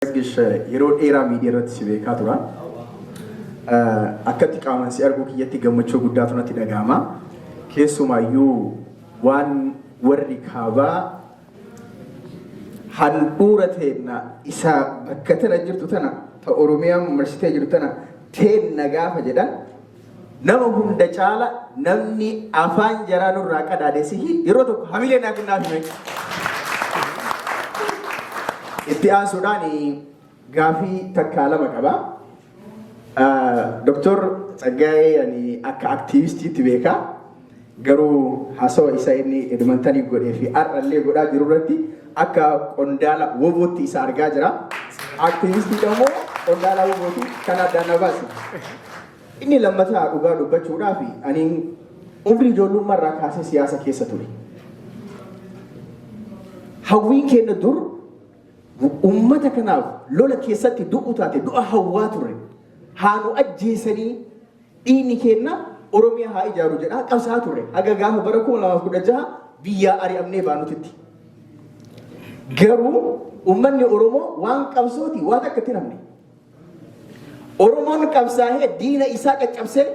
Tsaggish, yeroo dheeraa miidiyaa irratti si beekaa tura. Akkatti qaamaan si arguu kiyyatti gammachuu guddaatu natti dhaga'ama. Keessumaayyuu waan warri kaabaa handhuura teenna isa bakka tana jirtu tana, ta Oromiyaan marsitee jirtu tana teenna gaafa jedhan, nama hunda caala namni afaan jaraa nurraa qadaade sihi. Yeroo tokko hamilee naa kennaaf hime. Itti aansuudhaan gaafii takkaa lama qaba. Doktor Tsaggaayee ani akka aktiivistiitti beeka. Garuu haasawa isa inni Edmontanii godhee fi har'allee godhaa jiru irratti akka qondaala WBOtti isa argaa jira. Aktiivistii immoo qondaala WBOti kan addaan na baase. Inni lammataa, dhugaa dubbachuudhaaf ani umrii ijoollummaa irraa kaasee siyaasa keessa ture. Hawwiin keenya dur uummata kanaaf lola keessatti du'u taate du'a hawwaa turre. Haa nu ajjeesanii dhiigni keenya Oromiyaa haa ijaaru jedhaa qabsaa turre. Haga gaafa bara 2016 biyyaa ari'amnee baanutitti. Garuu uummanni Oromoo waan qabsooti waan akka itti namne. Oromoon qabsaa'ee diina isaa caccabsee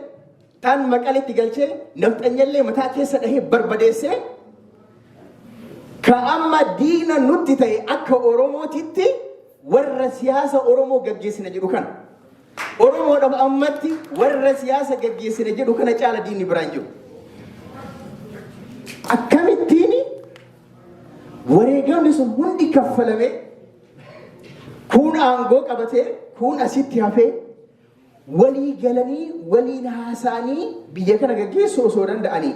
taan Maqaletti galchee nafxanyallee mataa keessa dhahee barbadeessee, ka amma diina nutti ta'e akka Oromootitti warra siyaasa Oromoo gaggeessina jedhu kana. Oromoodhaaf ammatti warra siyaasa gaggeessina jedhu kana caala diinni biraan jiru. Akkamittiin wareegamni sun hundi kaffalamee, kun aangoo qabatee, kun asitti hafee, walii galanii waliin haasa'anii biyya kana gaggeessuu osoo danda'anii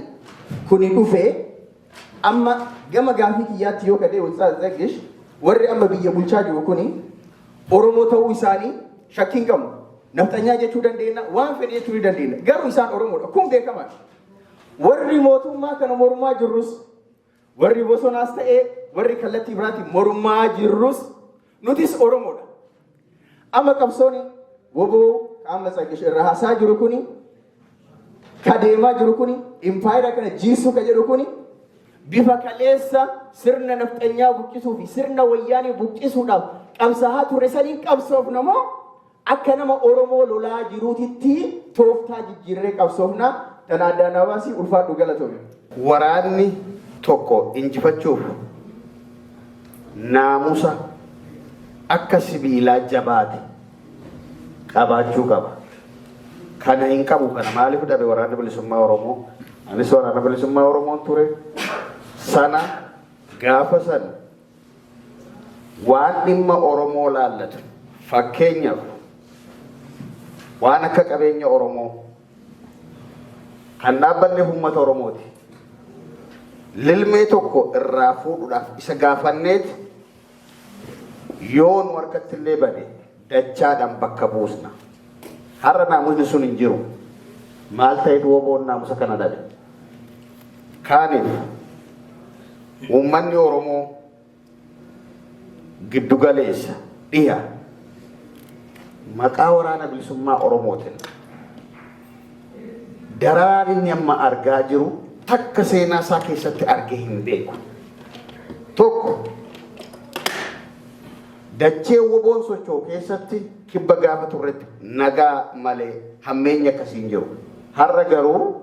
kuni dhufee? Amma gama gaafii kiyyaatti yoo kadhee, Ustaaz Tsaggish, warri amma biyya bulchaa jiru kuni Oromoo ta'uu isaanii shakkii hin qabnu. Nafxanyaa jechuu dandeenya, waan fedhe jechuu ni dandeenya. Garuu isaan Oromoodha. Kun beekamaadha. Warri mootummaa kana mormaa jirrus, warri bosonaas ta'ee warri kallattii biraatiin mormaa jirrus, nutis Oromoodha. Amma qabsoon WBO qaama Tsaggish irraa haasaa jiru kuni, ka deemaa jiru kuni, impaayera kana jiisuu ka jedhu kuni, bifa kaleessa sirna nafxanyaa buqqisuu fi sirna Wayyaanee buqqisuudhaaf qabsaa'aa turre saniin qabsoofna moo akka nama Oromoo lolaa jiruutitti tooftaa jijjiirree qabsoofna? Tana addaan hawaasii ulfaadhu, galatoome. Waraanni tokko injifachuuf naamusa akka sibiilaa jabaate qabaachuu qaba. Kana hin qabu. Kana maaliif dhabe Waraanni Bilisummaa Oromoo? Anis Waraana Bilisummaa Oromoon ture. Sana gaafa san waan dhimma Oromoo laallatu, fakkeenyaaf waan akka qabeenya Oromoo kan dhaabbanneef uummata Oromooti. Lilmee tokko irraa fuudhuudhaaf isa gaafanneet yoo nu harkatti illee bade dachaadhaan bakka buusna. Har'a naamusni sun hin jiru. Maal ta'etu WBOn naamusa kana dhabe? Kaaniif uummanni Oromoo giddugaleessa dhiha maqaa Waraana Bilisummaa Oromootiin dararaan inni amma argaa jiru takka seenaa isaa keessatti argee hin beeku. Tokko, dachee WBOn socho'u keessatti kibba gaafa turretti nagaa malee hammeenya akkasii hin jiru. Har'a garuu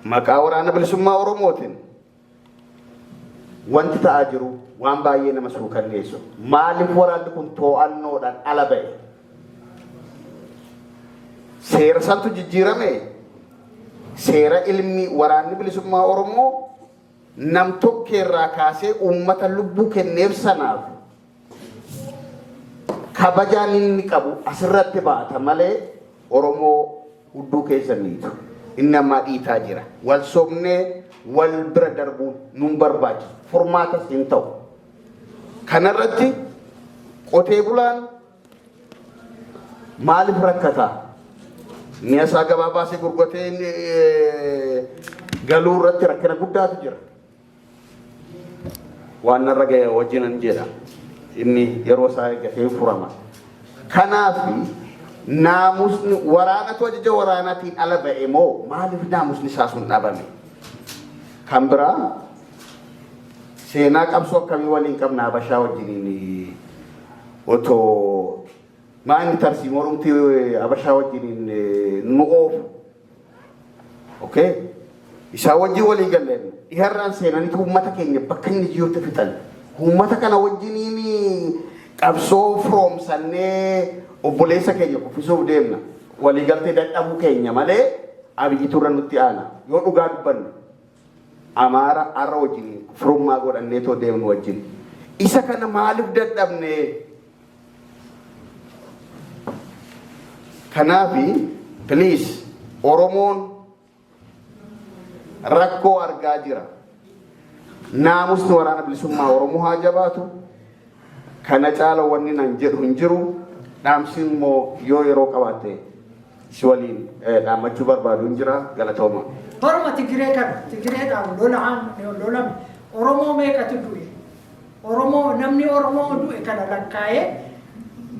maqaa Waraana Bilisummaa Oromootiin wanti ta'aa jiru waan baay'ee nama suukanneessu. Maaliif waraanni kun to'annoodhaan ala ba'e? Seera santu jijjiirame? Seera ilmi Waraanni Bilisummaa Oromoo nam tokkeerraa kaasee uummata lubbuu kenneef sanaaf kabajaan inni qabu asirratti baata malee Oromoo hudduu keessa miitu. Inni ammaa dhiitaa jira. Wal sobnee wal bira darbuun nun barbaachisu. Furmaatas hin ta'u. Kanarratti qotee bulaan maaliif rakkataa? Mi'a isaa gabaa baasee gurguratee galuu irratti rakkina guddaatu jira. Waan narra ga'e wajjinan jedha. Inni yeroo isaa eeggatee furama. Kanaaf naamusni waraanatu ajaja waraanaatiin ala ba'e moo maaliif naamusni isaa sun dhabame? Kan biraa, seenaa qabsoo akkamii waliin qabna Habashaa wajjiniin? Otoo maanni tarsiimoorumti Habashaa wajjiniin nu oofu. Okay? Isaa wajjin walii galleen dhiharraan seenaniitu uummata keenya bakka inni jirutti fixan. Uummata kana wajjiniin qabsoo firoomsannee obboleessa keenya kuffisuuf deemna. Waliigaltee dadhabuu keenya malee Abiyyitu irra nutti aana. Yoo dhugaa dubbanne Amaara har'a wajjin firummaa godhannee too deemnu wajjin. Isa kana maaliif dadhabne? Kanaafi, please, Oromoon rakkoo argaa jira. Naamusni Waraana Bilisummaa Oromoo haa jabaatu. Kana caala wanni nan jedhu hin jiru. Dhaamsi immoo yoo yeroo qabaatte si waliin dhaammachuu barbaadu hin jira. Galatooma. Baruma Tigiree kana Tigireedhaan lolaan lolame Oromoo meeqatu du'e? Oromoo namni Oromoo du'e kana lakkaa'ee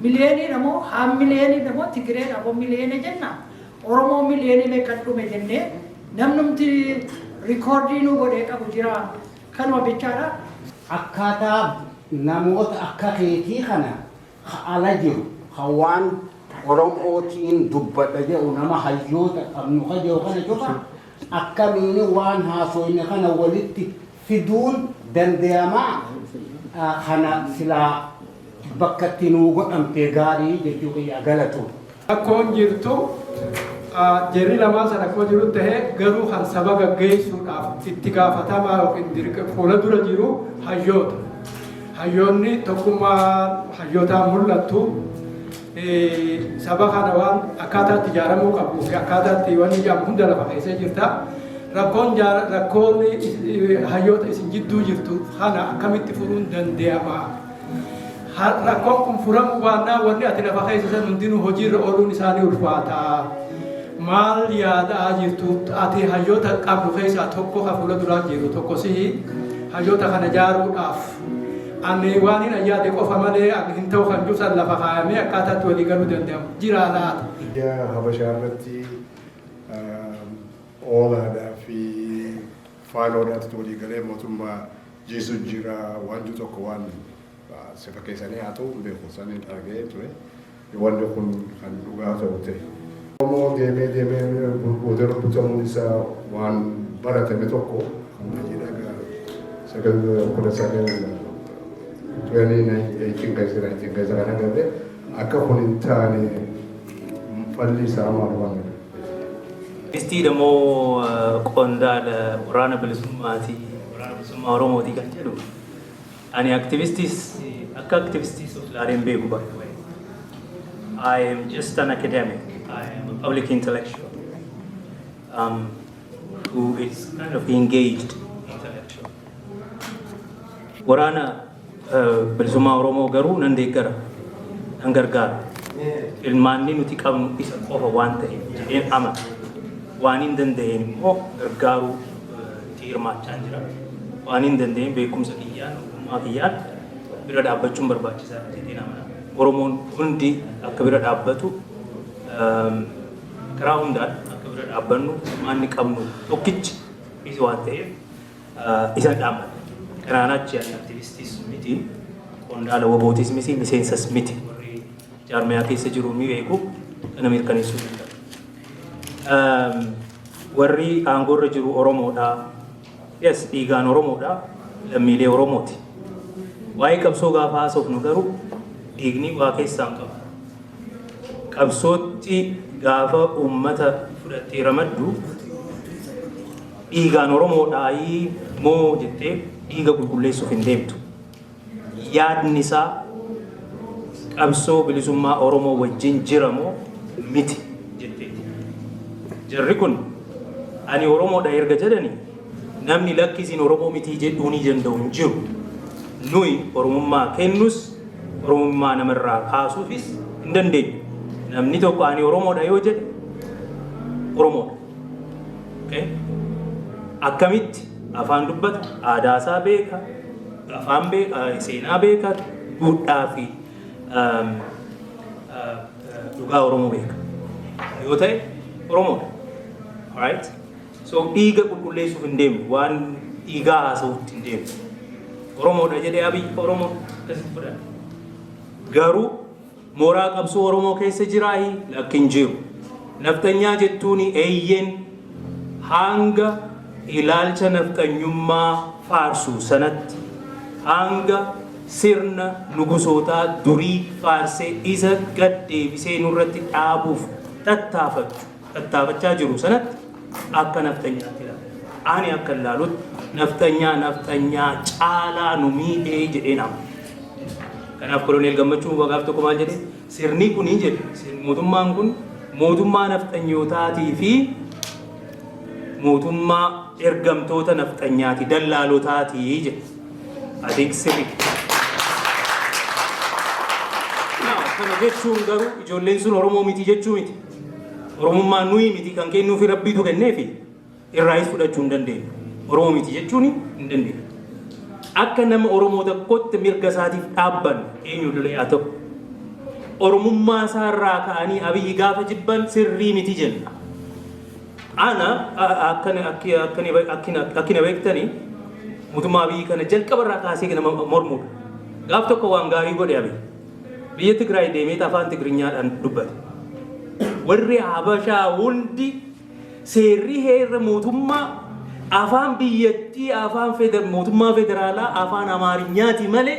miliyooniidha moo haan miliyooniidha moo Tigireedha moo miliyoona jenna? Oromoo miliyoonii meeqa dhume jennee namnumti record nu godhee qabu jira, kanuma bichaadha. Akkaataa namoota akka keetii kana ka ala jiru, ka waan Oromootiin dubbadha jedhu, nama hayyoota qabnu ka jiru kana cufa akkamiin waan haasoyne kana walitti fiduun dandayamaa? Kana silaa bakka itti nuu godhamte gaarii jechuu kiyya, galatu. Rakkoon jirtu jarri lamaan sana akkuma jiru ta'ee, garuu kan saba gaggeessuudhaaf itti gaafatamaa yookiin fuula dura jiru hayyoota. Hayyoonni tokkummaa hayyootaan mul'attu saba kana waan akkaataa itti ijaaramuu qabuu fi akkaataa itti wanni jedhamu hunda lafa keessa jirta. Rakkoon hayyoota isin jidduu jirtu kana akkamitti furuun danda'ama? Rakkoon kun furamuu baannaan wanni ati lafa keessa san hundinuu hojiirra ooluun isaanii ulfaata. Maal yaadaa jirtu ati? Hayyoota qabdu keessaa tokko ka fuula duraa jiru tokko sihi. Hayyoota kana ijaaruudhaaf ani waan hin ayyaade qofa malee hin ta'u kan jiru san lafa kaayamee akkaataatti walii galuu danda'amu jira laata? Biyya Habashaa irratti OLAdhaa fi Faanoodhaatu walii galee mootummaa jiisu jira waan jiru tokko, waan sifa keessanii haa ta'u hin beeku, saniin argee ture. Wanni kun kan dhugaa ta'u ta'e. Oromoo deemee deemee boodarra butamuun isaa waan baratame tokko kan baay'ee 19 19 2018 keessa 19 keessa kan agarre akka kun hin taane falli isaa maal waan Aktivistii immoo qondaala waraana bilisummaati, Waraana Bilisummaa Oromooti kan jedhu, ani aktivistiis akka aktivistiis of ilaalee hin beeku, by the way. I am just an academic. I am a public intellectual who is kind of engaged intellectual. Waraana Bilisummaa Oromoo garuu nan deeggara, nan gargaara. Ilmaanni nuti qabnu isa qofa waan ta'eef jedheen amana. Waan hin danda'een immoo gargaaruu itti hirmaachaa jira. Waan hin danda'een beekumsa kiyyaan, ogummaa kiyyaan bira dhaabbachuun barbaachisaadha jedheen amana. Oromoon hundi akka bira dhaabbatu, karaa hundaan akka bira dhaabbannu, maanni qabnu tokkichi isa waan ta'eef isa dhaabbata. Kanaan achi ani aktivistiis miti, qondaala WBOtis miti, miseensas miti. Warri jaarmiyaa keessa jiru ni beeku, kana mirkaneessuu danda'a. Warri aangoorra jiru Oromoodha. Yes, dhiigaan Oromoodha. Lammiilee Oromooti. Waa'ee qabsoo gaafa haasofnu garuu dhiigni waa keessaa hin qabu. Qabsootti gaafa uummata fudhattee ramaddu dhiigaan Oromoodhaayii moo jettee dhiiga qulqulleessuuf hin deemtu. Yaadni isaa qabsoo bilisummaa Oromoo wajjin jira moo miti jetteeti. Jarri kun ani Oromoodha erga jedhani namni lakki isin Oromoo mitii jedhuu ni danda'u hin jiru. Nuyi Oromummaa kennus Oromummaa namarraa kaasuufis hin dandeenyu. Namni tokko ani Oromoodha yoo jedhe Oromoodha. Okay? Akkamitti afaan dubbata, aadaa isaa beeka, afaan beeka, seenaa beeka, duudhaa fi dhugaa Oromoo beeka. Yoo ta'e Oromoodha. Alright? So dhiiga qulqulleessuuf hin deemnu, waan dhiigaa haasa'uutti hin deemnu. Oromoodha jedhee Abiy, Oromoo akkasitti fudhata. Garuu mooraa qabsoo Oromoo keessa jiraayi? Lakki, hin jiru. Nafxanyaa jettuun, eeyyeen, hanga ilaalcha nafxanyummaa faarsu sanatti, hanga sirna nugusootaa durii faarsee isa gad deebisee nurratti dhaabuuf tattaafachaa jiru sanatti akka nafxanyaatti ilaala. Ani akka ilaalutti nafxanyaa nafxanyaa caalaa nu miidhee jedhee nama. Kanaaf Koloneel Gammachuu gaaf tokko maal jedhe? Sirni kun jedhe, mootummaan kun mootummaa nafxanyootaatii fi mootummaa ergamtoota nafxanyaati, dallaalotaatii jedhe. I think sirri. Kana jechuun garuu ijoolleen sun Oromoo miti jechuu miti. Oromummaan nuyi miti kan kennuufi, Rabbiitu kenneefi irraayis fudhachuu hin dandeenyu. Oromoo miti jechuun hin dandeenyu. Akka nama Oromoo tokkotti mirga isaatiif dhaabbannu, eenyu lolee haa ta'u. Oromummaa isaarraa ka'anii Abiyyi gaafa jibban sirrii miti jenna. Ana akkina beektanii mootummaa Abiyyi kana jalqabarraa kaasee nama mormuudha. Gaaf tokko waan gaarii godhe Abiyyi. Biyya Tigraay deemee afaan Tigrinyaadhaan dubbate. Warri Habashaa hundi seerri heerra mootummaa afaan biyyattii, afaan mootummaa federaalaa afaan Amaarinyaati malee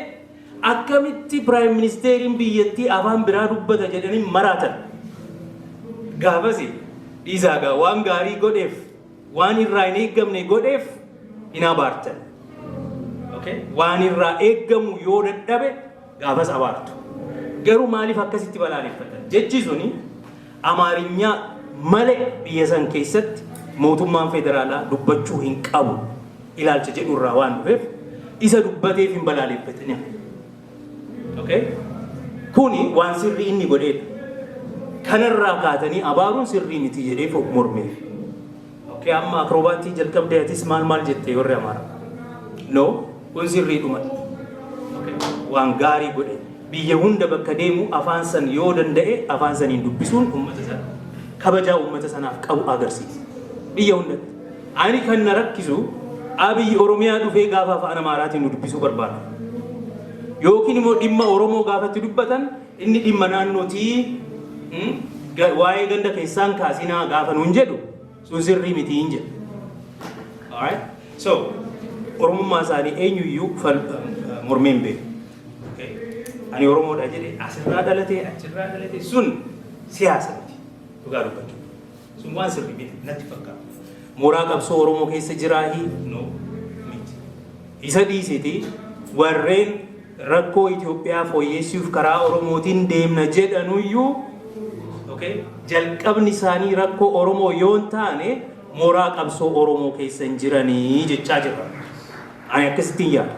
akkamitti prime ministeriin biyyattii afaan biraa dubbata jedhanii maraatan. Gaafasi dhiisaagaa, waan gaarii godheef, waan irraa hin eeggamne godheef hin abaartan. Waan irraa eeggamu yoo dadhabe gaafas abaartu. Garuu maaliif akkasitti balaaleffatan? Jechi suni Amaarinyaa malee biyya san keessatti mootummaan federaalaa dubbachuu hin qabu ilaalcha jedhu irraa waan dhufeef isa dubbateef hin balaaleffatin. Okay? Kuni waan sirrii inni godheedha. Kanarraa kaatanii abaaruun sirrii miti jedhee mormeef. Okay, amma akrobaatii jalqabdee atis maal maal jettee warri Amaaraa. No, kun sirriidhuma. Okay. Waan gaarii godhe. Biyya hunda bakka deemu afaan san yoo danda'e afaan saniin dubbisuun uummata sana kabajaa uummata sanaaf qabu agarsiisa. Biyya hundatti. Ani kan na rakkisu, Abiyyi Oromiyaa dhufee gaafa afaan Amaaraatiin nu dubbisuu barbaada. Yookiin immoo dhimma Oromoo gaafatti dubbatan, inni dhimma naannootii, waa'ee ganda keessaan kaasinaa gaafa nuun jedhu, sun sirrii miti hin jedhu. Alright? So, Oromummaa isaanii eenyuyyuu mormee hin beeku. Okay? Ani Oromoodha jedhee asirraa dhalatee achirraa dhalatee sun siyaasa miti. Dhugaa dubbachuu. Sun waan sirrii miti natti fakkaata. Mooraa qabsoo Oromoo keessa jiraahi? No, miti. Isa dhiisiti, warreen rakkoo Itoophiyaa fooyyessuuf karaa Oromootiin deemna jedhanuyyuu, okay, jalqabni isaanii rakkoo Oromoo yoo hin taane mooraa qabsoo Oromoo keessa hin jiranii jechaa jirra. Ani akkasittiin yaada.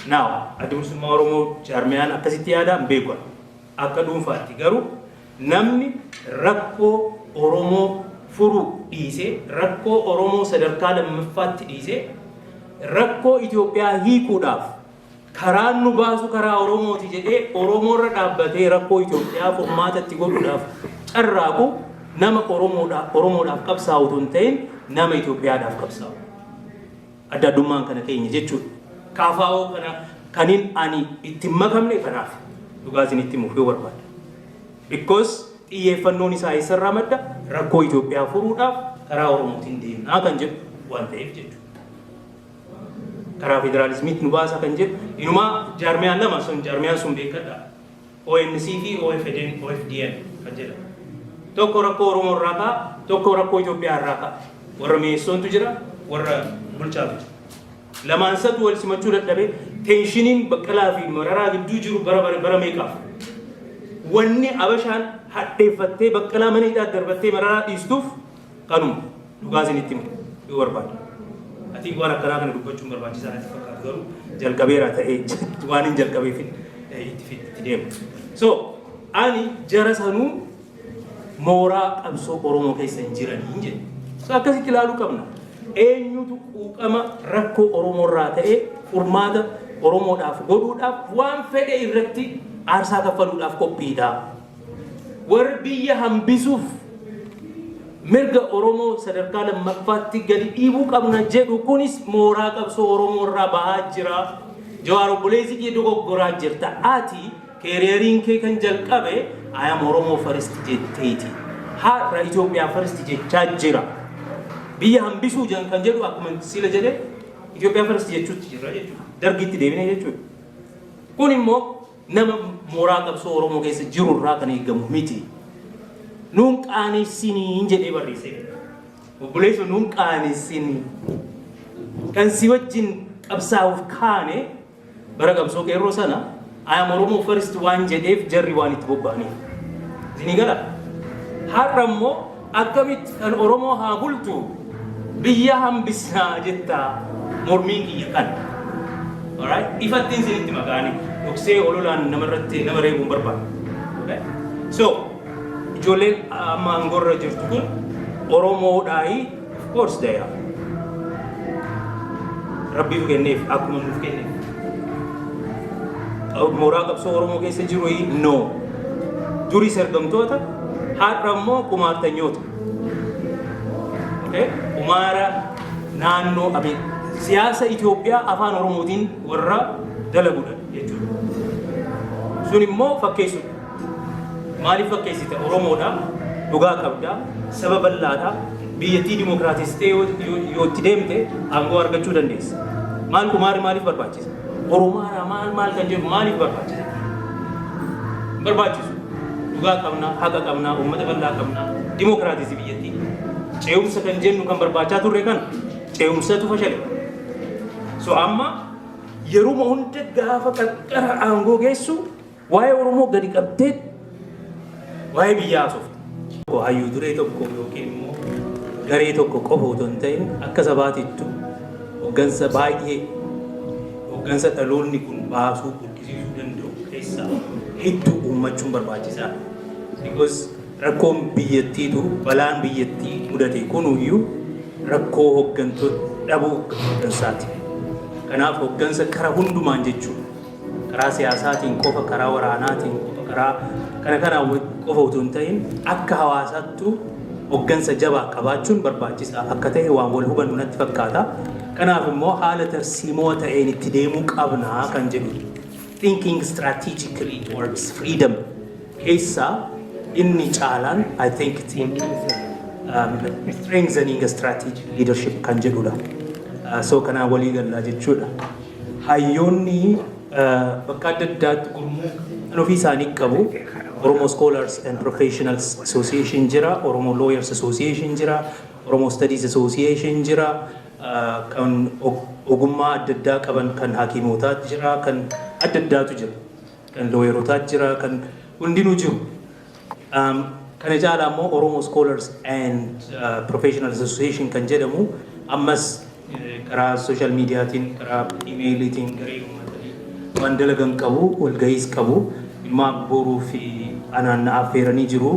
Now, Adda Bilisummaa Oromoo jaarmiyaan akkasitti yaada hin beeku. Akka dhuunfaatti garuu namni rakkoo Oromoo furuu dhiisee, rakkoo Oromoo sadarkaa lammaffaatti dhiisee, rakkoo Itoophiyaa hiikuudhaaf karaan nu baasu karaa Oromooti jedhee Oromoorra dhaabbatee rakkoo Itoophiyaa furmaata itti godhuudhaaf carraaqu nama Oromoodhaaf qabsaa'u otoo hin ta'in nama Itoophiyaadhaaf qabsaa'u. Adda addummaan kana keenya jechuudha. KFO kana kanin ani itti hin makamne kanaaf, dhugaa isinitti himuuf yoo barbaada. Because xiyyeeffannoon isaa eessarraa madda? Rakkoo Itoophiyaa furuudhaaf karaa Oromootiin deemnaa kan jedhu waan ta'eef jechuudha. Karaa federaalizimiitti nu baasa kan jedhu inumaa jaarmiyaan lama sun, jaarmiyaan sun beekadha. ONC fi OFDN, OFDN kan jedhamu. Tokko rakkoo Oromoo irraa ka'a, tokko rakkoo Itoophiyaa irraa ka'a. Warra mi'eessoontu jira, warra bulchaatu jira. Lamaan isatu wal simachuu dadhabee tensioniin Baqqalaa fi Mararaa gidduu jiru bara bara bara meeqaaf. Wanni Abashaan hadheeffattee Baqqalaa mana hidhaa darbattee Mararaa dhiistuuf kanuma, dhugaa isinitti himu yoo barbaada. Ati waan akkanaa kana dubbachuun barbaachisaa natti fakkaatu, garuu jalqabeera ta'ee waan hin jalqabeef itti deema. So ani jara sanuu mooraa qabsoo Oromoo keessa hin jiranii jedhe. So akkasitti ilaaluu qabna. Eenyutu quuqama rakkoo Oromoo irraa ta'ee furmaata Oromoodhaaf godhuudhaaf waan fedhe irratti aarsaa kaffaluudhaaf qophiidha? Warri biyya hambisuuf mirga Oromoo sadarkaa lammaffaatti gadi dhiibuu qabna jedhu kunis mooraa qabsoo Oromoo irraa bahaa jira. Jawaar, obboleessi kee, dogoggoraa jirta. Ati careeriin kee kan jalqabe "I am Oromo first" jetteeti. Har'a "Itoophiyaa first" jechaa jira. Biyya hambisuu kan jedhu, akkuma sila jedhe, Itoophiyaa first jechuutti jira jechuudha. Dargitti deebine jechuudha. Kun immoo nama mooraa qabsoo Oromoo keessa jiru irraa kan eegamu miti. "Nuun qaanessinii" jedhee barreesse. "Obboleessa, nuun qaanessinii. Kan si wajjin qabsaa'uuf kaane bara qabsoo qeerroo sana 'I am Oromo first' waan jedheef jarri waan itti bobba'aniif." Isinii gala? Har'a immoo akkamitti kan Oromoo haa bultu, biyya hambisnaa jettaa? Mormiin kiyya kan. Alright? Ifattiin isinitti maqaanii dhoksee ololaan namarratti nama reebuun barbaadu. Okay? So, ijoolleen amma aangorra jirtu kun Oromoodhaayi? Of course they are. Rabbiitu kenneef akkuma nuuf kenneef. Mooraa qabsoo Oromoo keessa jiru? No. Duris ergamtoota, har'a immoo kumaartanyoota. Okay? Kumaara naannoo abe siyaasa Itoophiyaa afaan Oromootiin warra dalagudha jechuudha. Sun immoo fakkeessudha. Maaliif fakkeessita? Oromoodha, dhugaa qabda, saba bal'aadha, biyyattii dimokiraatistee yoo itti deemte aangoo argachuu dandeessa. Maal kumaarri maaliif barbaachisa? Oromaadha maal maal kan jedhu maaliif barbaachisa? Barbaachisu. Dhugaa qabna, haqa qabna, uummata bal'aa qabna, dimokiraatisi biyyattii. Ce'umsa kan jennu kan barbaachaa turre kan ce'umsatu fashale. So amma yeruma hunda gaafa qarqara aangoo geessu waa'ee Oromoo gadi qabdee waa'ee biyyaa haasofte. Hayyuu duree tokko yookiin immoo garee tokko qofa otoo hin ta'in, akka sabaatittu hoggansa baay'ee, hoggansa dhaloonni kun baasuu burqisiisuu danda'u keessaa hedduu uummachuun barbaachisaadha. Because rakkoon biyyattiitu, balaan biyyattii mudate kunuyyuu rakkoo hoggantoota dhabuu hoggansaati. Kanaaf hoggansa kara hundumaan jechuudha. Karaa siyaasaatiin qofa, karaa waraanaatiin qofa, karaa kana kanaan qofa otoo hin ta'in, akka hawaasaattuu hoggansa jabaa qabaachuun barbaachisaa akka ta'e waan wal hubannu natti fakkaata. Kanaaf immoo haala tarsiimoo ta'een itti deemuu qabnaa kan jedhu. Thinking strategically towards freedom keessaa inni caalaan, I think strengthening a strategic leadership kan jedhudha. So kanaan walii gallaa jechuudha. Hayyoonni bakka adda addaatti gurmuu kan ofii isaanii qabu. Oromo Scholars and Professionals Association jira, Oromo Lawyers Association jira, Oromo Studies Association jira, kan ogummaa adda addaa qaban, kan hakimootaa jira, kan adda addaatu jira, kan lawyerotaa jira, kan hundinuu jiru. Kana caalaa immoo Oromo Scholars and Professionals Association kan jedhamu ammas karaa social mediaatiin, karaa emailiitiin garee uummatanii waan dalagan qabu, walgahiis qabu. Dhimma boruu fi anaan na affeeranii jiru.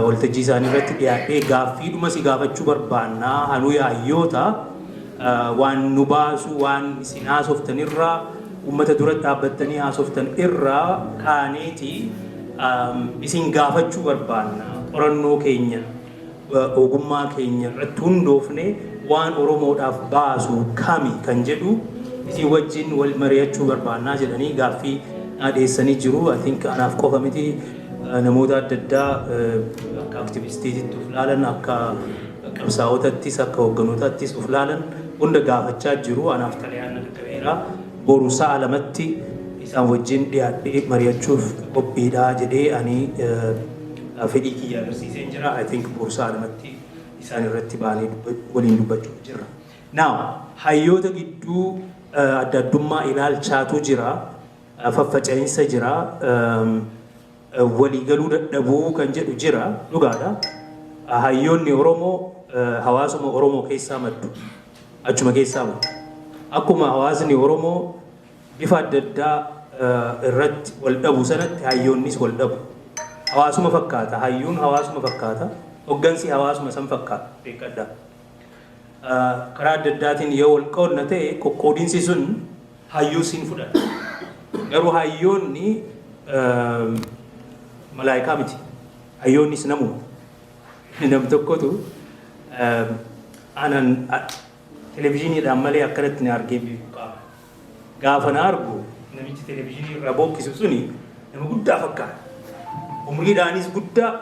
Waltajjii isaanii irratti dhiyaadhee gaaffiidhuma si gaafachuu barbaannaa, hanuu hayyoota waan nu baasu, waan isin haasoftan irraa, uummata dura dhaabbattanii haasoftan irraa kaaneeti isin gaafachuu barbaanna, qorannoo keenya, ogummaa keenya irratti hundoofne waan Oromoodhaaf baasu kami kan jedhu isin wajjin wal mari'achuu barbaannaa jedhanii gaaffii dhiyeessanii jiru. I think anaaf qofa miti, namoota adda addaa akka activistiitti of laalan, akka qabsaa'otattis, akka hoogganotaattis of laalan hunda gaafachaa jiru. Anaaf xalayaan na qaqqabeera. Boru sa'a 2tti isaan wajjin dhiyaadhee mari'achuuf qophiidha jedhee ani fedhii kiyya agarsiisee jira. I think boru sa'a 2tti isaan irratti baanee waliin dubbachuuf jirra. Now, hayyoota gidduu adda addummaa ilaalchaatu jira, faffaca'iinsa jira, waliigaluu dadhabuu kan jedhu jira, dhugaadha. Hayyoonni Oromoo hawaasuma Oromoo keessaa maddu. Achuma keessaa maddu. Akkuma hawaasni Oromoo bifa adda addaa irratti wal dhabu sanatti hayyoonnis wal dhabu. Hawaasuma fakkaata. Hayyuun hawaasuma fakkaata. Hoggansi hawaasuma san fakkaata. Beekadhaa. Karaa adda addaatiin yoo wal qoodna ta'e, qoqqoodinsi sun hayyuu siin fudhata. Garuu hayyoonni malaayikaa miti. Hayyoonnis namuma. Nam tokkotu anan televizyiiniidhaan malee akkanatti na argee beeku qaama. Gaafa na argu namichi televezyiinii irraa bookkisu suni nama guddaa fakkaata. Umriidhaanis guddaa,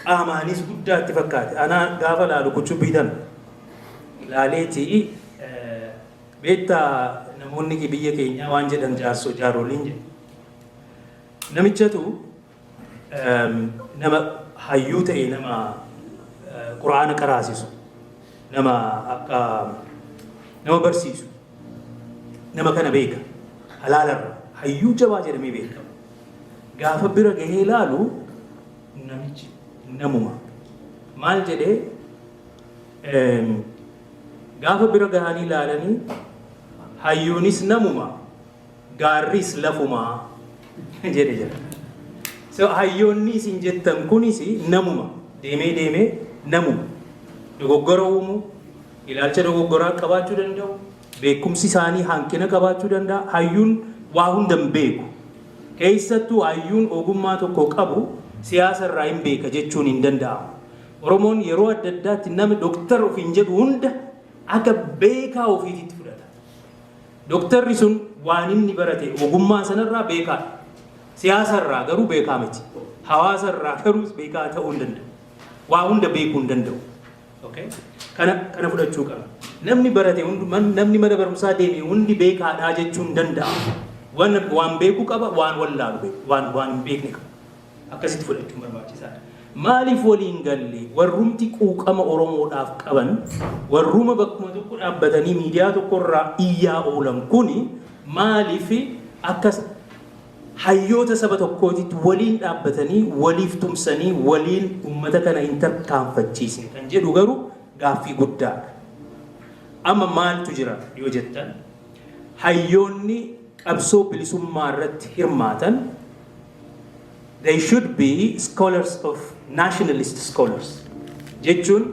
qaamaanis guddaa itti fakkaate. Anaa gaafa laalu kuchubbii tana laaleetii, beektaa, namoonni biyya keenyaa waan jedhan, jaarsoo jaaroliin jedhu. Namichatu nama hayyuu ta'e, nama quraana qaraasisu, nama akka nama barsiisu, nama kana beeka, halaalarra hayyuu jabaa jedhamee beekama. Gaafa bira gahee ilaalu namichi namuma. Maal jedhee, gaafa bira gahanii ilaalanii, "Hayyuunis namuma, gaarris lafumaa," jedhe jira. So hayyoonni isin jettan kunis namuma, deemee deemee namuma. Dogoggora uumuu, ilaalcha dogoggoraa qabaachuu danda'u, beekumsi isaanii hanqina qabaachuu danda'a. Hayyuun waa hunda hin beeku. Keessattuu hayyuun ogummaa tokko qabu siyaasa irraa hin beeka jechuun hin danda'amu. Oromoon yeroo adda addaatti nama dooktar ofiin jedhu hunda akka beekaa ofiititti fudhata. Dooktarri sun waan inni barate ogummaa sanarraa beekaadha. Siyaasa irraa garuu beekaa miti. Hawaasa irraa garuu beekaa ta'uu hin danda'u. Waa hunda beekuu hin danda'u. Okay? Kana fudhachuu qaba. Namni barate hundi, namni mana barumsaa deeme hundi beekaadhaa jechuu hin danda'amu. Waan beekuu qaba, waan wallaalu beeku, waan hin beekne qaba. Akkasitti fudhachuun barbaachisaadha. Maaliif waliin galle? Warrumti quuqama Oromoodhaaf qaban, warruma bakkuma tokko dhaabbatanii miidiyaa tokkorraa iyyaa oolan kuni, maaliif akka hayyoota saba tokkootitti waliin dhaabbatanii, waliif tumsanii, waliin uummata kana hin tarkaanfachiisne kan jedhu garuu gaaffii guddaadha. Amma maaltu jira yoo jettan, hayyoonni qabsoo bilisummaa irratti hirmaatan, they should be scholars of nationalist scholars jechuun,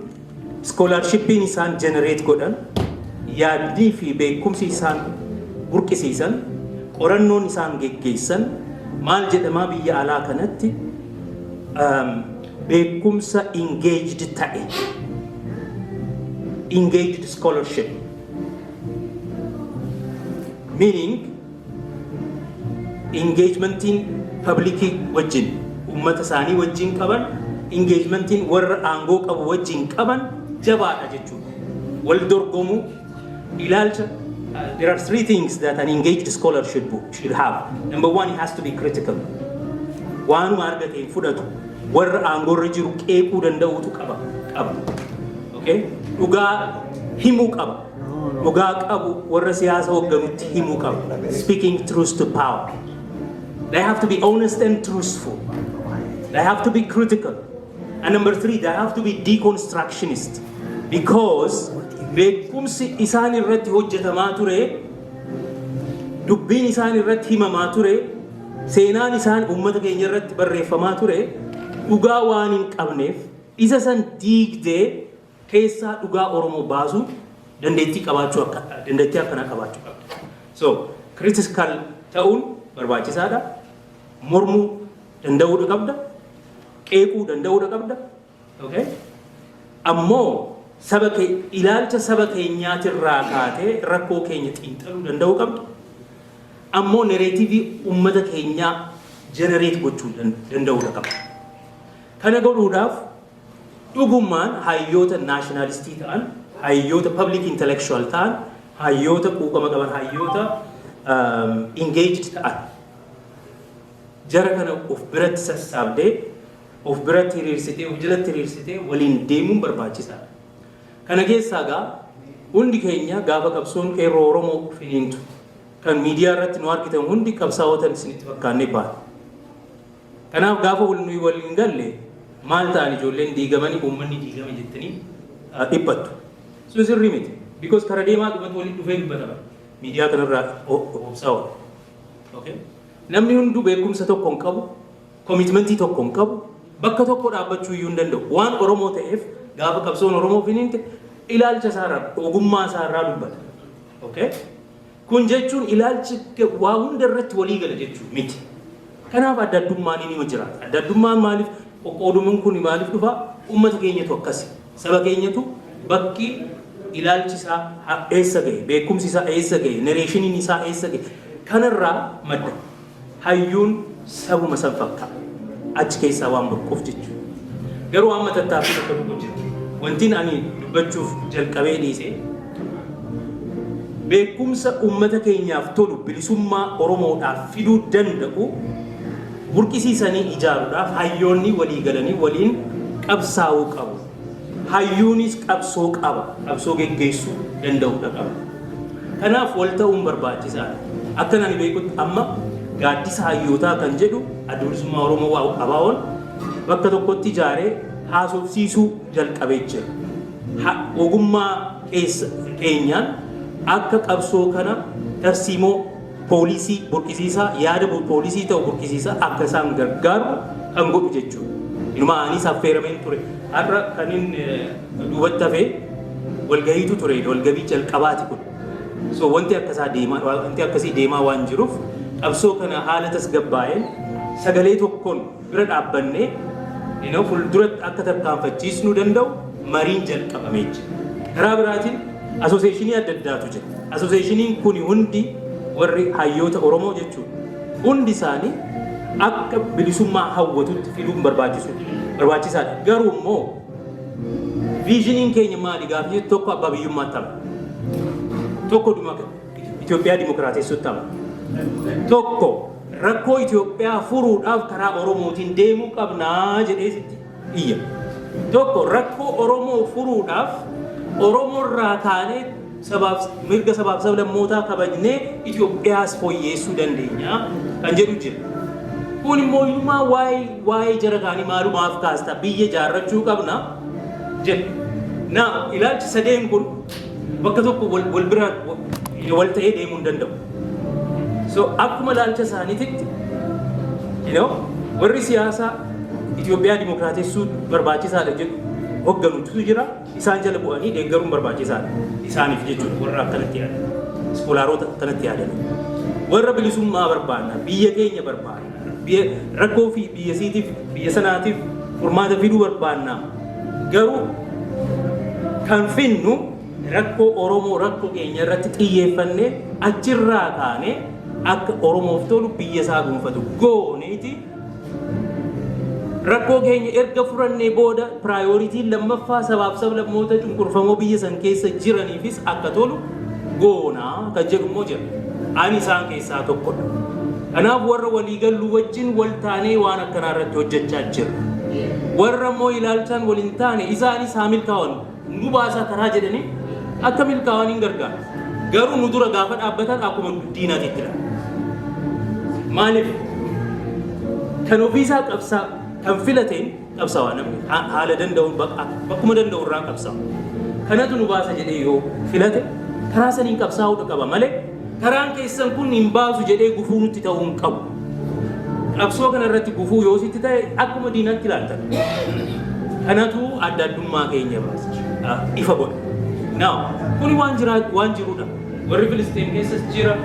scholarshipiin isaan generate godhan, yaaddii fi beekumsi isaan burqisiisan, qorannoon isaan geggeessan, maal jedhamaa, biyya alaa kanatti beekumsa engaged ta'e, engaged scholarship, meaning engagementiin publicii wajjin, ummata isaanii wajjin qaban, engagementiin warra aangoo qabu wajjin qaban jabaadha jechuudha. Wal dorgomuu ilaalcha. There are three things that an engaged scholar should have. Number one, he has to be critical. Waanuma argate hin fudhatu. Warra aangoorra jiru qeequu danda'uutu qaba. Okay? Dhugaa himuu qaba. Dhugaa qabu warra siyaasa hoogganutti himuu qaba. Speaking truth to power. They have to be honest and truthful. They have to be critical. And number three, they have to be deconstructionist. Because beekumsi isaan irratti hojjetamaa ture, dubbiin isaan irratti himamaa ture, seenaan isaan uummata keenya irratti barreeffamaa ture dhugaa waan hin qabneef, isa san diigdee keessaa dhugaa Oromoo baasuu dandeettii qabaachuu, akka dandeettii akkanaa qabaachuu qabda. So critical ta'uun barbaachisaadha. Mormuu danda'uudha qabda. Qeequu danda'uudha qabda. Okay? Ammoo saba kee, ilaalcha saba keenyaatirraa kaatee rakkoo keenya xiinxaluu danda'uu qabda. Ammoo narrative uummata keenyaa generate gochuu danda'uudha qabda. Kana godhuudhaaf dhugummaan hayyoota nationalistii ta'an, hayyoota public intellectual ta'an, hayyoota quuqama qaban, hayyoota engaged ta'an, jara kana of biratti sassaabdee, of biratti hiriirsitee, of jalatti hiriirsitee waliin deemuun barbaachisaadha. Kana keessaa gaa hundi keenya gaafa qabsoon qeerroo Oromoo finiintu, kan miidiyaa irratti nu argitan hundi qabsaa'otan isinitti fakkaannee baana. Kanaaf gaafa nuyi waliin galle, maal ta'an, ijoolleen diigamanii, uummanni diigame jettanii dhiphattu. Sun sirrii miti. Because kara deemaa dhumatu waliin dhufee dubbatama. Miidiyaa kanarraa obsaa oola. Okay? Namni hunduu beekumsa tokko hin qabu, commitmentii tokko hin qabu, bakka tokko dhaabbachuu iyyuu hin danda'u. Waan Oromoo ta'eef gaafa qabsoon Oromoo finiinte ilaalcha isaarraa, ogummaa isaarraa dubbata. Okay? Kun jechuun ilaalchi waa hunda irratti walii gala jechuu miti. Kanaaf adda addummaan ni jiraata. Adda addummaan maaliif, qoqqoodumaan kun maaliif dhufa? Uummata keenyatu akkasi. Saba keenyatu bakki Ilaalchi isaa eessa gahe, beekumsi isaa eessa gahe, narrationiin isaa eessa gahe, kanarraa madda. Hayyuun sabuma san fakkaata. Achi keessaa waan burquuf jechuudha. Garuu amma tattaaffii tokko tokko jira. Wantiin ani dubbachuuf jalqabee dhiise, beekumsa uummata keenyaaf tolu, bilisummaa Oromoodhaaf fiduu danda'u burqisiisanii ijaaruudhaaf hayyoonni walii galanii waliin qabsaa'uu qabu. Hayyuunis qabsoo qaba. Qabsoo geggeessuu danda'uudha qaba. Kanaaf wal ta'uun barbaachisaadha. Akka ani beekutti amma gaaddisa hayyootaa kan jedhu Adda Bilisummaa Oromoo ABO'n bakka tokkotti ijaaree haasofsiisuu jalqabee jira. Ogummaa keenyaan akka qabsoo kana tarsiimoo policy burqisiisaa, yaada policy ta'u burqisiisaa akka isaan gargaaru kan godhu jechuudha. Inuma anis affeerameen ture. Har'a kan inni duubatti hafee walgahiitu ture, walgahii jalqabaati kun. So wanti akkasii deemaa waan jiruuf, qabsoo kana haala tasgabbaa'een sagalee tokkoon bira dhaabbannee fuulduratti akka tarkaanfachiisnuu danda'u mariin jalqabamee jira. Karaa biraatiin associationii adda addaatu jira. Associationiin kuni hundi warri hayyoota Oromoo jechuudha. Hundi isaanii akka bilisummaa hawwatutti fiduun barbaachisaadha. Garuu immoo visioniin keenya maali gaafa jettu, tokko abbaa biyyummaatti amana. Tokko Itoophiyaa dimokiraatessuutti amana. Tokko rakkoo Itoophiyaa furuudhaaf karaa Oromootiin deemuu qabnaa jedhee sitti iyya. Tokko rakkoo Oromoo furuudhaaf Oromoorraa kaanee sabaaf mirga sabaaf sablammootaa kabajnee Itoophiyaas fooyyeessuu dandeenya kan jedhu jira. Kun immoo inumaa waa'ee jara kaanii maalumaaf kaasta, biyya ijaarrachuu qabna jedha. Na ilaalchi sadeen kun bakka tokko wal bira wal ta'ee deemuu hin danda'u. So akkuma ilaalcha isaaniititti warri siyaasaa Itoophiyaa dimokiraatessuu barbaachisaadha jedhu hoogganutu jira. Isaan jala bu'anii deeggaruun barbaachisaadha isaaniif jechuudha, warra akkanatti yaadan. Scholaroota akkanatti yaadan. Warra bilisummaa barbaanna, biyya keenya barbaanna, biyya rakkoo fi biyya siitiif biyya sanaatiif furmaata fiduu barbaanna. Garuu kan finnu rakkoo Oromoo, rakkoo keenya irratti xiyyeeffannee, achirraa kaanee akka Oromoof tolu biyya isaa dhuunfatu gooneeti, rakkoo keenya erga furannee booda priorityn lammaffaa sabaaf sablammoota cunqurfamoo biyya san keessa jiraniifis akka tolu goonaa kan jedhu immoo jira. Ani isaan keessaa tokkodha. Kanaaf warra waliigallu wajjin wal taanee waan akkanaa irratti hojjechaa jirra. Warra immoo ilaalchaan wal hin taane, isaanis haa milkaa'an, nu baasaa karaa jedhanii akka milkaa'an hin gargaara. Garuu nu dura gaafa dhaabbatan akkuma diinaatitti ilaala. Maaliif? Kan ofiisaa qabsaa kan filateen qabsaawaa namni haala danda'uun bakkuma danda'u irraa qabsaa'a. Kanatu nu baasa jedhee yoo filate karaa saniin qabsaa'uu qaba malee karaan keessan kun hin baasu jedhee gufuu nutti ta'uu hin qabu. Qabsoo kana irratti gufuu yoo sitti ta'e akkuma diinatti ilaaltan. Kanatu adda addummaa keenya baasa. Ifa godha. Now, kuni waan jira, waan jirudha. Warri Filisteen keessas jira.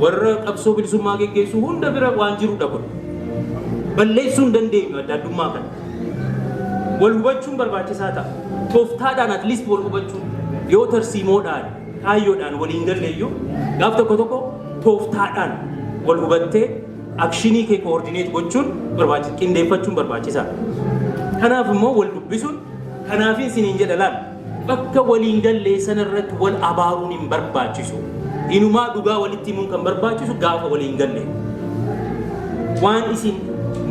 Warra qabsoo bilisummaa geggeessu hunda bira waan jirudha kun. Balleessuu hin dandeenyu adda addummaa kana. Wal hubachuun barbaachisaa ta'a. Tooftaadhaan at least wal hubachuun, yoo tarsiimoodhaan, kaayyoodhaan waliin galleeyyuu, gaaf tokko tokko tooftaadhaan wal hubattee actionii kee coordinate gochuun barbaachisa, qindeeffachuun barbaachisaadha. Kanaaf immoo wal dubbisuun kanaafin siniin jedha, laal, bakka waliin gallee sana irratti wal abaaruun hin barbaachisu. Inumaa dhugaa walitti himuun kan barbaachisu gaafa waliin galle. Waan isin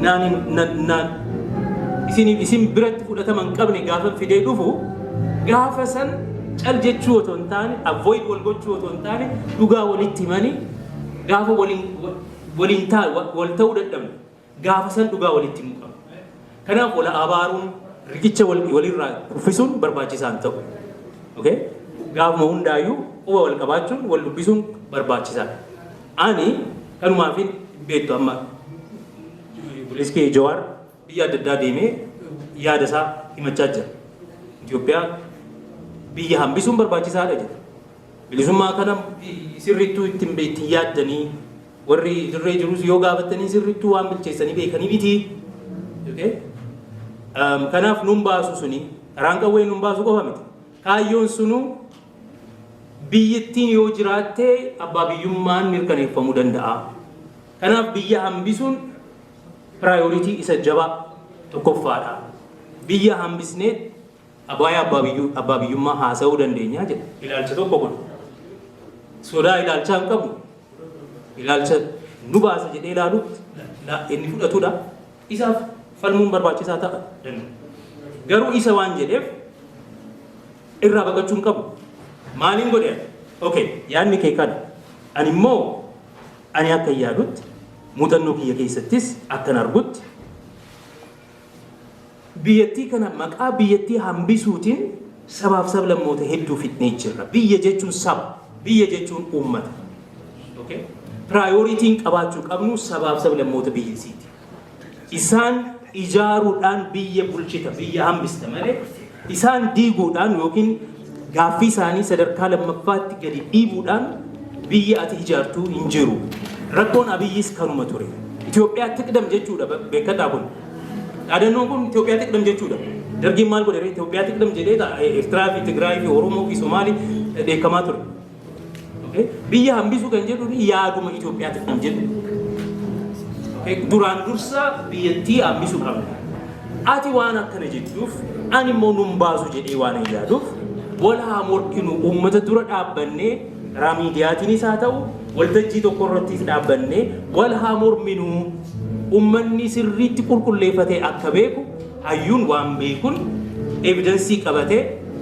naan naan isin biratti fudhatama hin qabne gaafa fidee dhufu, gaafa san cal jechuu otoo hin taane, avoid wal gochuu otoo hin taane, dhugaa walitti himanii gaafa waliin taa wal ta'uu dadhabne gaafa san dhugaa walitti himuu qabna. Kanaaf wal abaaruun, riqicha walirraa kuffisuun barbaachisaa hin ta'u. Okay? Gaafuma hundaayyuu quba wal qabaachuun, wal dubbisuun barbaachisaadha. Ani kanumaaf beektu, amma Buleeskee Jawaar biyya adda addaa deemee yaada isaa himachaa jira. Itoophiyaa biyya hambisuun barbaachisaadha jedha. Bilisummaa kana sirrittuu ittiin ittiin yaaddanii, warri dirree jirus yoo gaafatanii sirrittuu waan bilcheessanii beekanii miti. Okay? Kanaaf nun baasu suni karaan qawwee nun baasu qofa miti. Kaayyoon sunuu Biyyattiin yoo jiraatte abbaa biyyummaan mirkaneeffamuu danda'a. Kanaaf biyya hambisuun priority isa jabaa tokkoffaadha. Biyya hambisnee waa'ee abbaa biyyummaa haasa'uu dandeenya jedha. Ilaalcha tokko kun. Sodaa ilaalchaa hin qabu. Ilaalcha nu baasa jedhee ilaalutti inni fudhatudha. Isaaf falmuun barbaachisaa ta'a danda'a. Garuu isa waan jedheef irraa baqachuu hin qabu. Maaliin godhe? Okay, yaadni kee kana. Ani immoo ani akka yaadutti, muuxannoo kiyya keessattis akkan argutti, biyyattii kana maqaa biyyattii hambisuutiin sabaaf sablammoota hedduu fitnee jirra. Biyya jechuun saba, biyya jechuun uummata. Okay? Priorityn qabaachuu qabnu sabaaf sablammoota biyyasiiti. Isaan ijaaruudhaan biyya bulchita, biyya hambista malee isaan diiguudhaan yookiin gaaffii isaanii sadarkaa lammaffaatti gadi dhiibuudhaan biyya ati ijaartuu hin jiru. Rakkoon Abiyyis kanuma ture. Itoophiyaa tiqdam jechuudha beekadhaa kun. Dhaadannoon kun Itoophiyaa tiqdam jechuudha. Dargiin maal godhe? Itoophiyaa tiqdam jedhee Eertiraa fi Tigraay fi Oromoo fi Somaalii dheekkamaa ture. Biyya hambisuu kan jedhu yaaduma Itoophiyaa tiqdam jedhu. Duraan dursa biyyattii hambisuu qabna. Ati waan akkana jettuuf ani immoo nun baasu jedhee waan hin yaaduuf wal haa morkinu, uummata dura dhaabbannee, karaa miidiyaatiinis haa ta'u waltajjii tokko irrattis dhaabbannee wal haa morminu, uummanni sirriitti qulqulleeffatee akka beeku, hayyuun waan beekun evidence qabatee,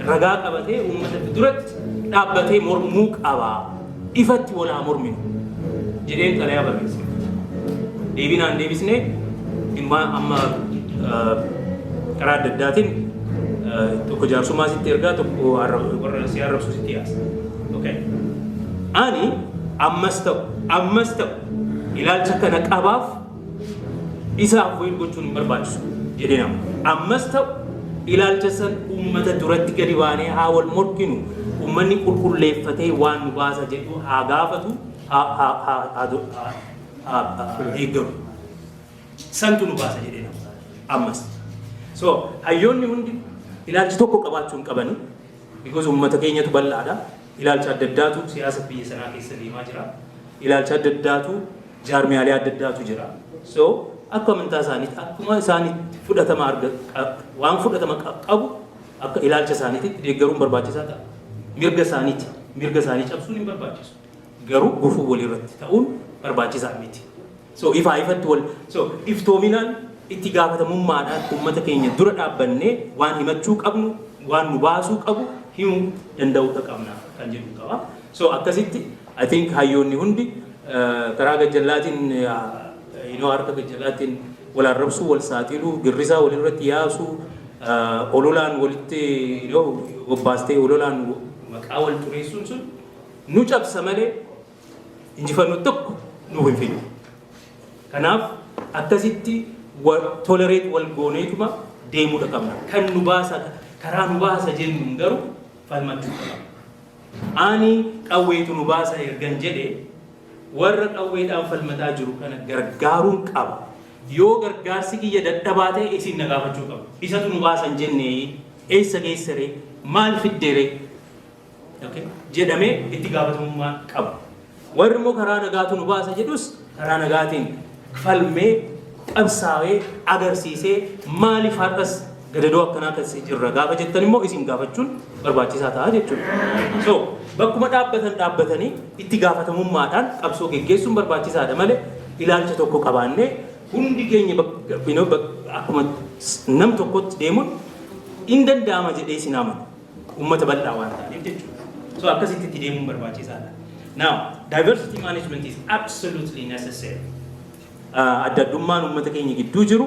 ragaa qabatee uummata duratti dhaabbatee mormuu qaba. Ifatti wal haa morminu jedheen xalayaa barreesse. Deebinaan deebisnee dhimma amma karaa adda addaatiin tokko jaarsummaa sitti ergaa, tokko warra si arrabsu sitti yaasa. Okay. Ani ammas ta'u ilaalcha kana qabaaf isa avoid gochuun hin barbaachisu jedhee nama. Ammas ta'u ilaalcha san uummata duratti gadi baanee haa wal morkinu, uummanni qulqulleeffatee waan nu baasa jedhu haa gaafatu, haa deeggaru. Santu nu baasa jedhee nama. Ammas. So hayyoonni hundi ilaalcha tokko qabaachuu hin qabani. Because uummata keenyatu bal'aadha. Ilaalcha adda addaatu siyaasa biyya sanaa keessa deemaa jira. Ilaalcha adda addaatu, jaarmiyaalee adda addaatu jira. So akka amantaa isaaniitti, akkuma isaanitti fudhatama arga waan fudhatama qabu akka ilaalcha isaaniitti deeggaruun barbaachisaa ta'a. Mirga isaaniiti. Mirga isaanii cabsuun hin barbaachisu. Garuu gufuu walirratti ta'uun barbaachisaa miti. So ifaa ifatti wal so iftoominaan, itti gaafatamummaadhaan uummata keenya dura dhaabbannee waan himachuu qabnu, waan nu baasuu qabu himuu danda'uudha qabna kan jedhu qaba. So akkasitti I think hayyoonni hundi karaa gajjallaatiin harka gajjallaatiin wal arrabsuu, wal saaxiluu, girrisaa walirratti yaasuu, ololaan walitti bobbaastee ololaan maqaa wal xureessuun sun nu cabsa malee injifannoo tokko nu hin fidu. Kanaaf akkasitti tolerate wal gooneetuma deemuudha qabna. Kan nu baasa, karaa nu baasa jennuun garuu falmachuu qabna. Ani qawweetu nu baasa ergan jedhe warra qawweedhaan falmataa jiru kana gargaaruun qaba. Yoo gargaarsi kiyya dadhabaa ta'e isin na gaafachuu qabu. Isatu nu baasan jennee eessa geessere, maal fiddeere jedhamee itti gaafatamummaa qabu. Warri immoo karaa nagaatu nu baasa jedhus karaa nagaatiin falmee, qabsaa'ee, agarsiisee, maaliif har'as gadadoo akkanaa keessa jirra gaafa jettan immoo isin gaafachuun barbaachisaa ta'a jechuudha. So bakkuma dhaabbatan dhaabbatanii itti gaafatamummaadhaan qabsoo geggeessuun barbaachisaadha malee ilaalcha tokko qabaannee hundi keenya akkuma nam tokkotti deemuun hin danda'ama jedhee isin amanu. Uummata bal'aa waan ta'aniif jechuudha. So akkasitti itti deemuun barbaachisaadha. Now, diversity management is absolutely necessary. Adda addummaan uummata keenya gidduu jiru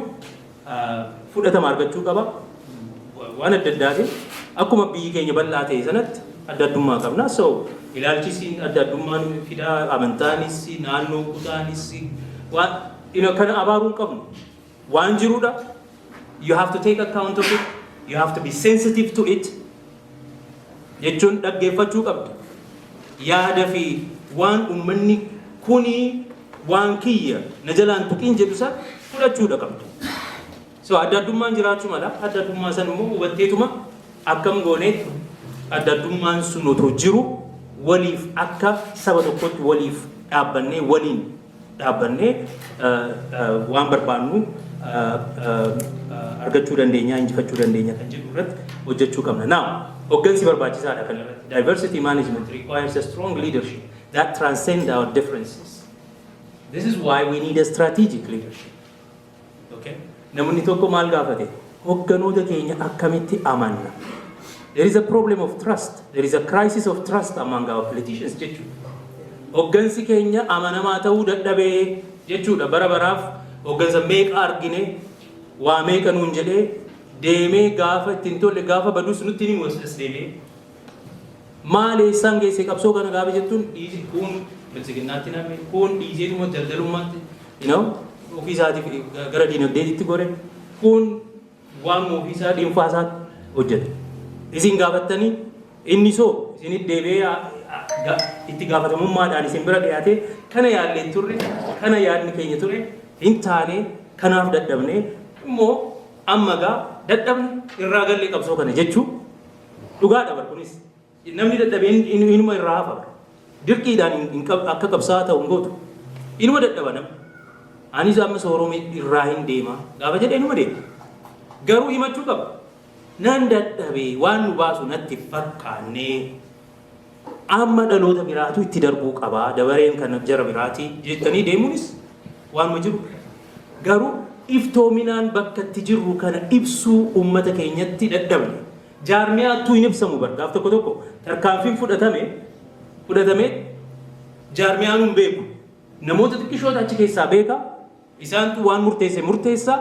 fudhatama argachuu qaba. Waan adda addaatiin akkuma biyyi keenya bal'aa ta'e sanatti adda addummaa qabna. So ilaalchisiin adda addummaan fidaa, amantaanis, naannoo, kutaanis, waan kana abaaruu hin qabnu. Waan jirudha. You have to take account of it. You have to be sensitive to it. Jechuun dhaggeeffachuu qabda. Yaada fi waan uummanni kuni waan kiyya na jalaan tuqiin jedhu san fudhachuudha qabda. So adda addummaan jiraachuu mala. Adda addummaa san immoo hubatteetuma akkam gooneet adda addummaan sun otoo jiru Waliif akka saba tokkotti waliif dhaabbannee, waliin dhaabbannee waan barbaannu argachuu dandeenya, injifachuu dandeenya kan jedhu irratti hojjechuu qabna. Now, hoggansi barbaachisaadha kan irratti. Diversity management requires a strong leadership that transcend our differences. This is why we need a strategic leadership. Okay? Namni tokko maal gaafate? Hogganoota keenya akkamitti amanna? There is a problem of trust. There is a crisis of trust among our politicians jechuudha. Hoggansi keenya amanamaa ta'uu dadhabee jechuudha. Bara baraaf hoggansa meeqa argine, waa meeqa nuun jedhee deemee, gaafa ittiin tolle, gaafa badus nutti ni as deebi'ee. Maal, eessaan geesse qabsoo kana gaafa jettuun, dhiisi, kun bilisiginnaatti name, kun dhiiseetuma daldalummaatti ofii isaatiif gara diinagdeetitti gore, kun waan ofii isaa dhuunfaa isaatti hojjete. Isin gaafattanii inni soo isinit deebi'ee itti gaafatamummaadhaan isin bira dhiyaate, kana yaallee turre, kana yaadni keenya ture hin taane, kanaaf dadhabne, immoo amma gaa dadhabne, irraa gallee qabsoo kana jechuu dhugaadha. Bar kunis namni dadhabee inuma irraa hafa. Dirqiidhaan akka qabsaa'aa ta'u hin gootu, inuma dadhaba namni. Anis amma sooromee irraa hin deema gaafa jedhee inuma deema, garuu himachuu qaba. Nan dadhabee, waan nu baasu natti fakkaannee, amma dhaloota biraatu itti darbuu qabaa, dabareen kan jara biraati jettanii deemuunis waanuma jiru. Garuu iftoominaan bakka itti jirru kana ibsuu uummata keenyatti dadhabne. Jaarmiyaattuu hin ibsamu bar. Gaaf tokko tokko tarkaanfiin fudhatame jaarmiyaan hin beeku. Namoota xiqqishoota achi keessaa beeka. Isaantu waan murteesse murteessa.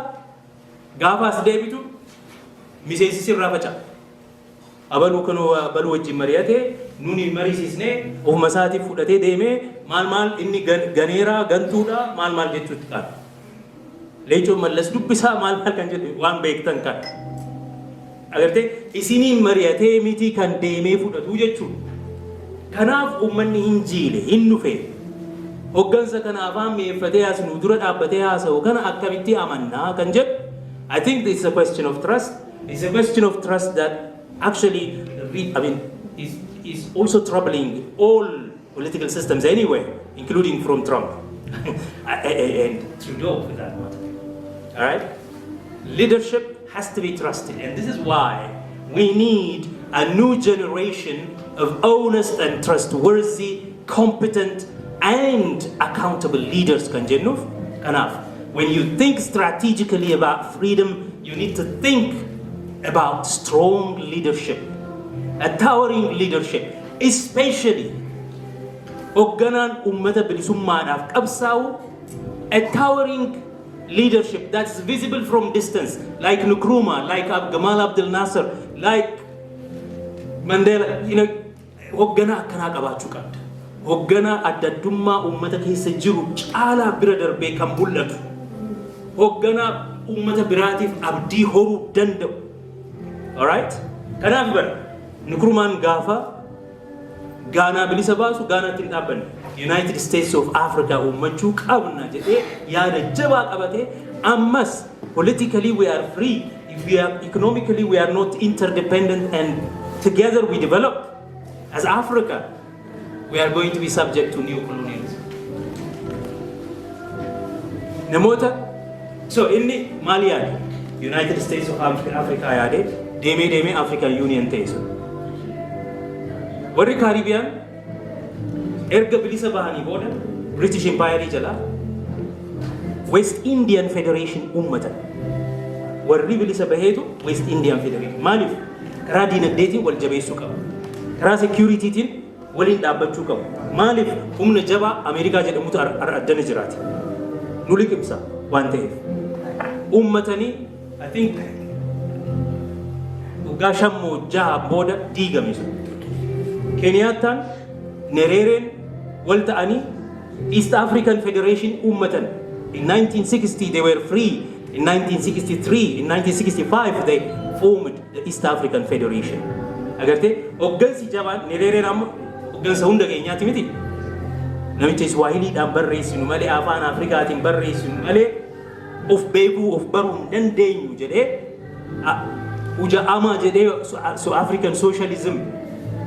Gaafa as deebitu miseensi sirraa faca'a. Abaluu kan abaluu wajjin mari'ate, nuni mariisisnee, ofuma isaatiif fudhatee deemee, maal maal inni ganeeraa gantuudha, maal maal jechuutti qaala. Leencoo Mallas dubbisaa, maal maal kan jedhu waan beektan kan. Agartee, isiniin mari'atee miti kan deemee fudhatu jechuudha. Kanaaf uummanni hin jiile, hin dhufe. Hoggansa kana afaan mi'eeffatee as nu dura dhaabbatee haasa'u kana akkamitti amannaa kan jedhu. I think it's a question of trust. It's a question of trust that actually, I mean, is also troubling all political systems anyway, including from Trump and Trudeau for that matter. All right? Leadership has to be trusted, and this is why we need a new generation of honest and trustworthy, competent, and accountable leaders kan jennuuf kanaaf. When you think strategically about freedom, you need to think about strong leadership, a towering leadership, especially hoogganaan ummata bilisummaadhaaf qabsaa'u, a towering leadership that's visible from distance, like Nkrumah, like Gamal Abdel Nasser, like Mandela. Hoogganaa akkanaa qabaachuu qabda. Hoogganaa adda addummaa uummata keessa jiru caalaa bira darbee kan mul'atu. Hoogganaa uummata biraatiif abdii horuu danda'u. Alright? Kanaaf bara Nkrumahn gaafa Gaanaa bilisa baasu Gaanaatti hin dhaabbanne. United States of Africa uummachuu qabna jedhee yaada jabaa qabatee, ammas politically we are free, if we are economically we are not interdependent and together we develop as Africa, we are going to be subject to new colonialism. Namoota so inni maal yaade? United States of Africa yaade, deemee deemee African Union ta'e sun. Warri Kaaribiyaan erga bilisa bahanii booda British Empire jalaa West Indian Federation uummatan. Warri bilisa baheetu West Indian Federation. Maaliif? Karaa diinagdeetiin wal jabeessuu qabu. Karaa securitytiin waliin dhaabbachuu qabu. Maaliif? Humna jabaa Ameerikaa jedhamutu addana jiraate. Nu liqimsa waan ta'eef. Uummatanii, I think, waggaa 5 moo 6 booda diigame sun. Keeniyaattaan Nereereen wal ta'anii East African Federation uummatan. In 1960 they were free. In 1963, in 1965 they formed the East African Federation. Agartee, hoggansi jabaan Nereereen amma hoggansa hunda keenyaati miti. Namicha Iswaahiliidhaan barreessinu malee, afaan Afrikaatiin barreessinu malee of beekuu, of baruu hin dandeenyu jedhee, Ujamaa jedhee, so African Socialism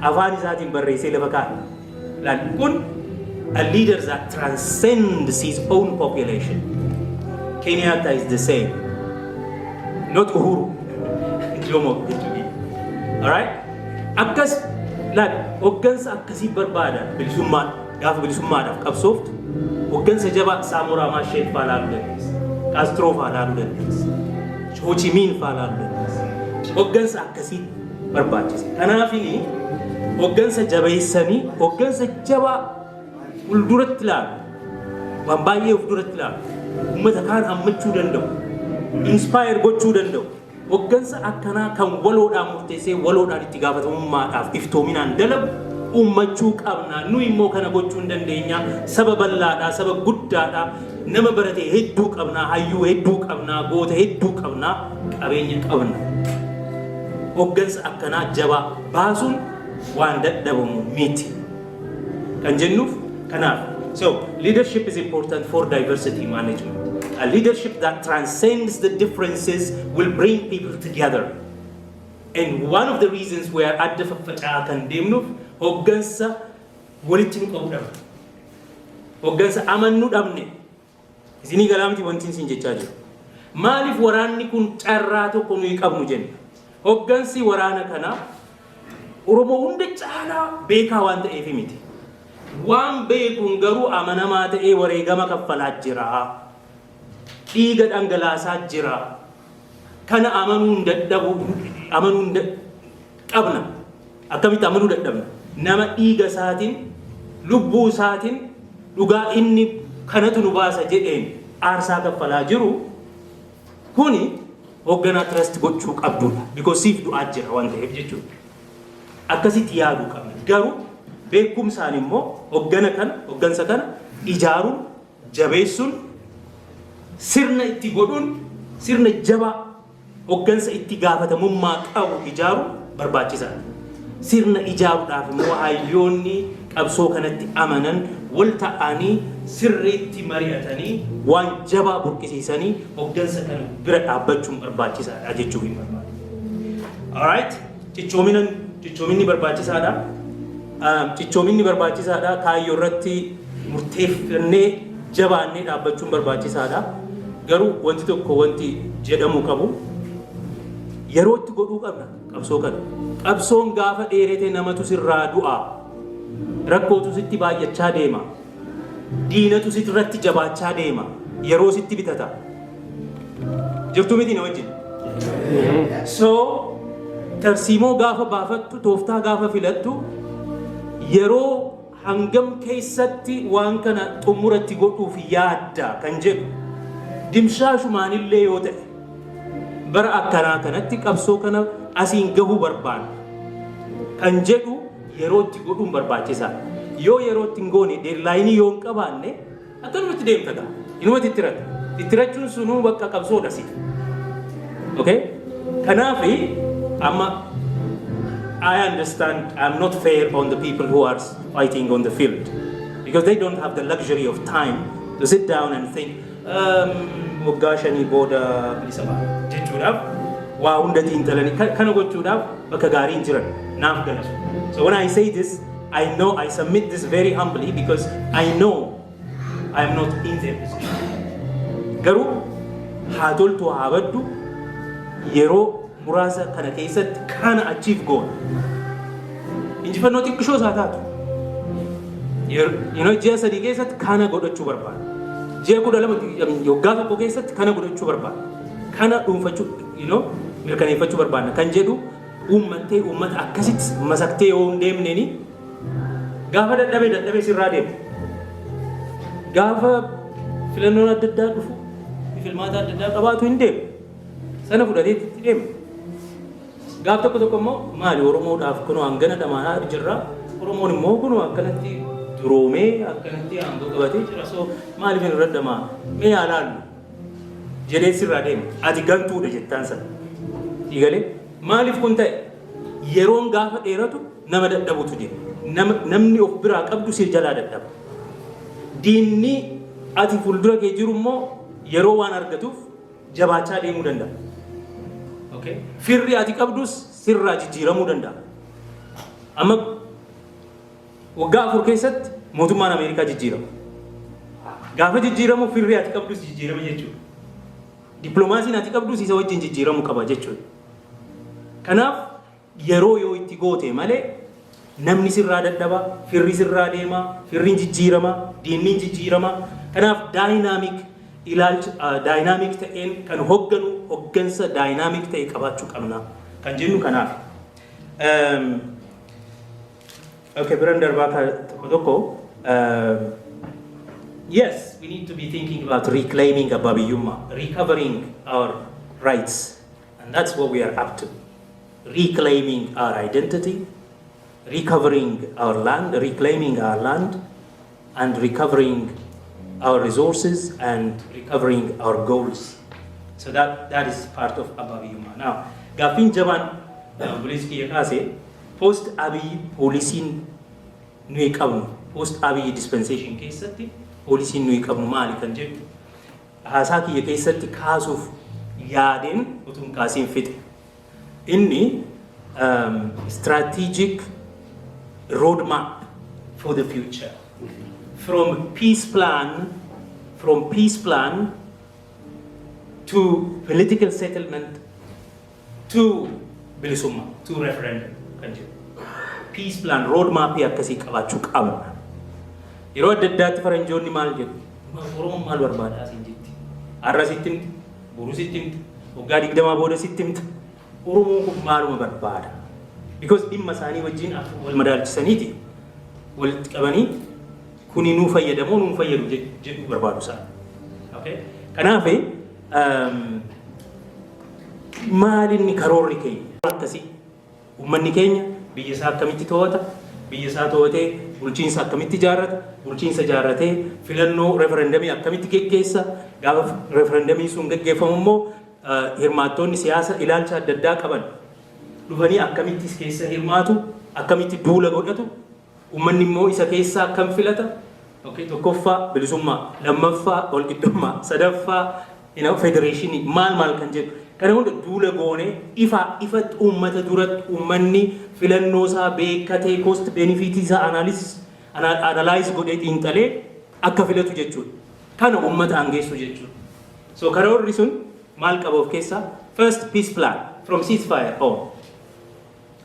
afaan isaatiin barreessee lafa kaa'e. Laal, kun a leader that transcends his own population. Kenyatta is the same. Not Uhuru. Jomo jechuudha. Alright? Akkas laal, hoggansa akkasii barbaada bilisummaa gaafa bilisummaadhaaf qabsooftu. Hoggansa jabaa Saamoraa Maasheel faa laaluu dandeessa. Kaastiroo faa laaluu dandeessa. Ho Chi Minh faa laaluu dandeessa. Hoggansa akkasii barbaachisa. Kanaafini hoggansa jabeessanii, hoggansa jabaa fuulduratti ilaalu, waan baay'ee of duratti ilaalu, uummata kaan hammachuu danda'u, inspire gochuu danda'u. Hoggansa akkanaa kan waloodhaan murteessee, waloodhaan itti gaafatamummaadhaaf iftoominaan dalagu uummachuu qabna. Nu immoo kana gochuu hin dandeenya. Saba bal'aadhaa, saba guddaadhaa, nama barate hedduu qabna, hayyuu hedduu qabna, goota hedduu qabna, qabeenya qabna. Hoggansa akkanaa jabaa baasuun waan dadhabamu miti. Kan jennuuf kanaaf. So, leadership is important for diversity management. A leadership that transcends the differences will bring people together. And one of the reasons we are adda faffaca'aa kan deemnuuf hoggansa walitti nu qabu dhabne. Hoggansa amannu dhabne. Isinii galaa miti wanti isin jechaa jiru? Maaliif waraanni kun carraa tokko nuyi qabnu jenna? Hoggansi waraana kanaa Oromoo hunda caalaa beekaa waan ta'eef miti. Waan beekuun garuu amanamaa ta'ee wareegama kaffalaa jira. Dhiiga dhangalaasaa jira. Kana amanuun dadhabu, amanuun qabna. Akkamitti amanuu dadhabna? Nama dhiiga isaatiin, lubbuu isaatiin, dhugaa inni kanatu nu baasa jedheen aarsaa kaffalaa jiru kuni hoogganaa trust gochuu qabdudha. Because siif du'aa jira waan ta'eef jechuudha. Akkasitti yaaduu qabna. Garuu beekumsaan immoo hoggana kana, hoggansa kana ijaaruun, jabeessuun, sirna itti godhuun, sirna jabaa hoggansa itti gaafatamummaa qabu ijaaruun barbaachisaadha. Sirna ijaaruudhaaf immoo hayyoonni qabsoo kanatti amanan wal ta'anii, sirriitti mari'atanii, waan jabaa burqisiisanii hoggansa kana bira dhaabbachuun barbaachisaadha jechuuf hin barbaadu. Alright, cichoominni barbaachisaadha. Cichoominni barbaachisaadha. Kaayyoo irratti murteeffannee jabaannee dhaabbachuun barbaachisaadha. Garuu wanti tokko wanti jedhamuu qabu, yerootti godhuu qabna qabsoo kana. Qabsoon gaafa dheerete namatu sirraa du'a. Rakkootu sitti baay'achaa deema. Diinatu sirratti jabaachaa deema. Yeroo sitti bitata. Jirtu miti na wajjin? So, tarsiimoo gaafa baafattu, tooftaa gaafa filattu, yeroo hangam keessatti waan kana xumuratti godhuuf yaadda kan jedhu, dimshaashumaanillee yoo ta'e, bara akkanaa kanatti qabsoo kana asiin gahuu barbaanna kan jedhu yeroo itti godhuun barbaachisaadha. Yoo yeroo itti hin goone, deadline yoo hin qabaanne, akkanumatti deemta ga'a. Inumatti ittirata. Ittirachuun sunuu bakka qabsoodha si. Okay? Kanaafi amma I understand I'm not fair on the people who are fighting on the field because they don't have the luxury of time to sit down and think waggaa 5 booda bilisa ba'a jechuudhaaf waa hunda xiinxalanii kana gochuudhaaf bakka gaariin jiran naaf galasu. So when I say this, I know I submit this very humbly because I know I am not in their position. Garuu haa toltu haa baddu, yeroo muraasa kana keessatti kana achiif goona. Injifannoo xiqqishoo isaa taatu. Yeroo ji'a 3 keessatti kana godhachuu barbaada. Ji'a 12, waggaa tokko keessatti kana godhachuu barbaada. Kana dhuunfachuu, mirkaneeffachuu barbaadna kan jedhu uummattee, uummata akkasitti masaktee yoo hin deemneeni, gaafa dadhabee dadhabee sirraa deema. Gaafa filannoon adda addaa dhufu, filmaata adda addaa qabaatu hin deemu. Sana fudhatee itti deema. Gaaf tokko tokko immoo maali, Oromoodhaaf kunoo hangana dhamaanaa jirra. Oromoon immoo kunoo akkanatti duroomee, akkanatti aangoo qabatee jira. So maaliif hin irra dhamaa? Mee haa laallu jedhee sirraa deema. Ati gantuudha jettaan sana. Siigalee maaliif kun ta'e? Yeroon gaafa dheeratu nama dadhabutu jira. Namni of biraa qabdu si jalaa dadhaba. Diinni ati fuuldura kee jiru immoo yeroo waan argatuuf jabaachaa deemuu danda'a. Okay? Firri ati qabdus sirraa jijjiiramuu danda'a. Amma Waggaa 4 keessatti mootummaan Ameerikaa jijjiirama. Gaafa jijjiiramu firri ati qabdus jijjiirama jechuudha. Dippiloomaasiin ati qabdus isa wajjin jijjiiramuu qaba jechuudha. Kanaaf yeroo yoo itti goote malee namni sirraa dadhaba, firri sirraa deema, firriin jijjiirama, diinniin jijjiirama. Kanaaf dynamic ilaalcha dynamic ta'een kan hogganu, hoggansa dynamic ta'e qabaachuu qabna kan jennu kanaaf. Okay, biran darbaa tokko tokko. Yes, we need to be thinking about reclaiming abbaa biyyummaa, recovering our rights, and that's what we are up to. Reclaiming our identity, recovering our land, reclaiming our land, and recovering our resources and recovering our goals. So that is part of abbaa biyyummaa. Now, gaaffiin jabaan obboleessi kiyya kaase, post Abiy policyn nuyi qabnu, post Abiy dispensation keessatti policyn nuyi qabnu maali kan jedhu haasaa kiyya keessatti kaasuuf yaadeen utuu hin kaasiin fixe. Inni strategic roadmap for the future. From peace plan to political settlement to bilisummaa, to referendum kan jedhu. Peace plan roadmap akkasii qabaachuu qabna. Yeroo adda addaatti faranjoonni maal jedhu? "Oromoon maal barbaada?" asiin jetti. Har'a sitti himti, boru sitti himti, waggaa 20 booda sitti himta. Oromoon kun maaluma barbaada? Because dhimma isaanii wajjin wal madaalchisaniiti walitti qabanii kuni nuu fayyadamoo nuu fayyadu jedhu barbaadu isaan. Okay? Kanaaf maal inni karoorri keenya? Akkasii uummanni keenya biyya isaa akkamitti to'ata? Biyya isaa to'atee bulchiinsa akkamitti ijaarrata? Bulchiinsa ijaarratee filannoo referendamii akkamitti geggeessa? Gaafa referendamii sun geggeeffamu immoo hirmaattoonni siyaasa ilaalcha adda addaa qaban dhufanii akkamitti keessa hirmaatu? Akkamitti duula godhatu? Uummanni immoo isa keessaa akkam filata? Okay, tokkoffaa bilisummaa, lammaffaa walqixxummaa, sadaffaa federeeshinii maal maal kan jedhu. Kana hunda duula goone ifa ifatti uummata duratti uummanni filannoo isaa beekatee cost benefitii isaa analyze godhee xiinxalee akka filatu jechuudha. Kana uummata aangeessu jechuudha. So karoorri sun maal qaba of keessaa? First, peace plan from ceasefire on.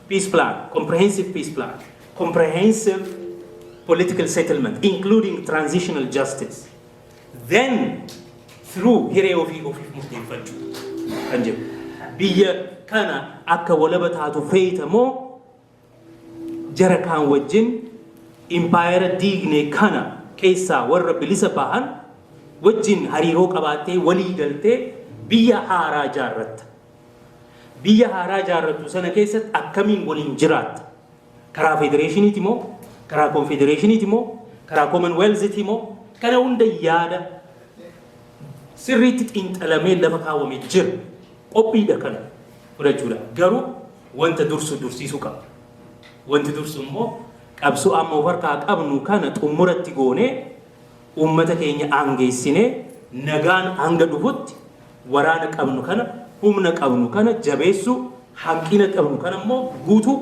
Peace plan, comprehensive peace plan, comprehensive political settlement, including transitional justice. Then through hiree ofii ofiif murteeffachuu kan jedhu. Biyya kana akka walaba taatu feeta moo jara kaan wajjin impaayera diigne kana keessaa warra bilisa bahan wajjin hariiroo qabaattee walii galtee biyya haaraa ijaarratta? Biyya haaraa ijaarrattu sana keessatti akkamiin waliin jiraatta? Karaa federeeshiniiti moo? Karaa konfedereeshiniiti moo? Karaa commonwealthiti moo? Kana hunda yaada sirriitti xiinxalamee lafa kaawwamee jira. Qophiidha kana fudhachuudha. Garuu wanta dursu dursiisuu qaba. Wanti dursu immoo qabsoo amma of harkaa qabnu kana xumuratti goonee uummata keenya aangeessinee nagaan hanga dhufutti waraana qabnu kana, humna qabnu kana jabeessuu, hanqina qabnu kana immoo guutuu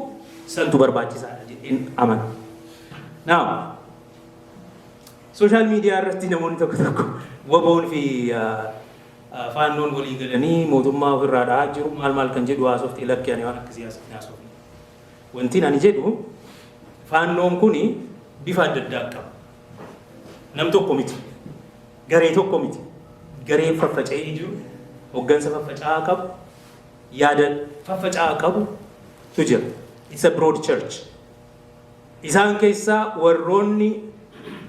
santu barbaachisaadha jedheen amana. Now, social media irratti namoonni tokko tokko WBOn fi faannoon walii galanii mootummaa ofirraa dhahaa jiru maal maal kan jedhu haasofti. Lakki, ani waan akkasii haasofne. Wanti ani jedhu faannoon kuni bifa adda addaa qaba. Nam tokko miti. Garee tokko miti. Garee faffaca'ee jiru, hoggansa faffaca'aa qabu, yaada faffaca'aa qabu tu jira. It's a broad church. Isaan keessaa warroonni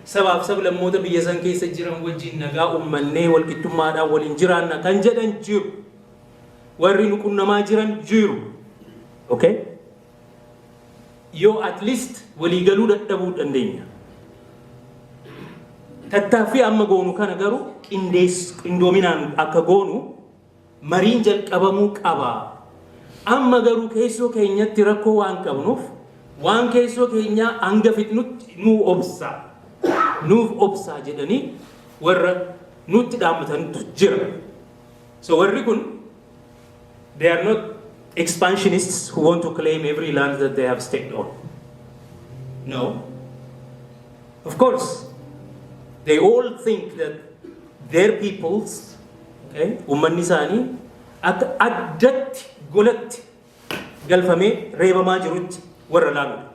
sabaaf sablammoota biyya san keessa jiran wajjin nagaa uummannee walqixxummaadhaan waliin jiraanna kan jedhan jiru. Warri nu qunnamaa jiran jiru. Okay? Yoo at least waliigaluu dadhabuu dandeenya. Tattaaffii amma goonu kana garuu qindoominaan akka goonu mariin jalqabamuu qaba. Amma garuu keessoo keenyatti rakkoo waan qabnuuf waan keessoo keenyaa hanga fixnutti nuu obsaa. Nuuf obsaa jedhanii warra nutti dhaammatantu jira. So warri kun, they are not expansionists who want to claim every land that they have stepped on. No. Of course, they all think that their peoples, okay, uummanni isaanii akka addatti golatti galfamee reebamaa jirutti warra laaludha.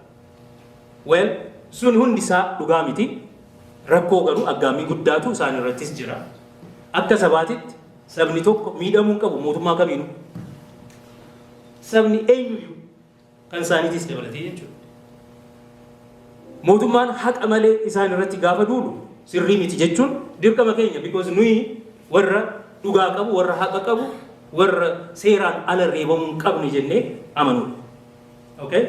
Well, sun hundi isaa dhugaa miti. Rakkoo garuu aggaammii guddaatu isaan irrattis jira. Akka sabaatitti sabni tokko miidhamuu hin qabu mootummaa kamiinuu. Sabni eenyuyyuu kan isaaniitis dabalatee jechuudha. Mootummaan haqa malee isaan irratti gaafa duulu sirrii miti jechuun dirqama keenya, because nuyi warra dhugaa qabu, warra haqa qabu, warra seeraan ala reebamuu hin qabne jennee amanuudha. Okay?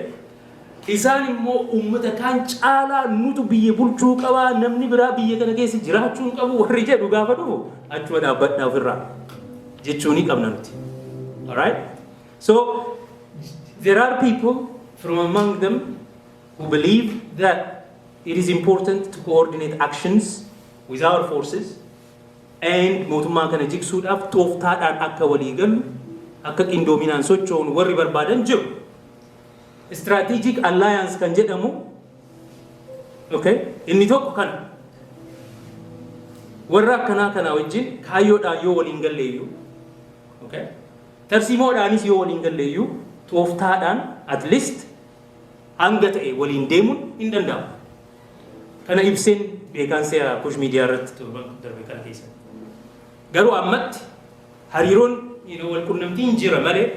Isaan immoo uummata kaan caalaa nutu biyya bulchuu qabaa, namni biraa biyya kana keessa jiraachuu hin qabu warri jedhu gaafa dhufu, achuma dhaabbadhaa ofirraa jechuu ni qabna nuti. Alright? So there are people from among them who believe that it is important to coordinate actions with our forces and mootummaa kana jigsuudhaaf tooftaadhaan akka walii gallu, akka qindoominaan socho'uun warri barbaadan jiru. Strategic alliance kan jedhamu, okay, inni tokko kana. Warra akkanaa kana wajjin kaayyoodhaan yoo waliin galleeyyuu, okay, tarsiimoodhaanis yoo waliin galleeyyuu, tooftaadhaan at least hanga ta'e waliin deemuun hin danda'amu. Kana ibseen beekaan se'a Kush Miidiyaa irratti torban darbe kana keessa. Garuu ammatti hariiroon wal qunnamtiin jira malee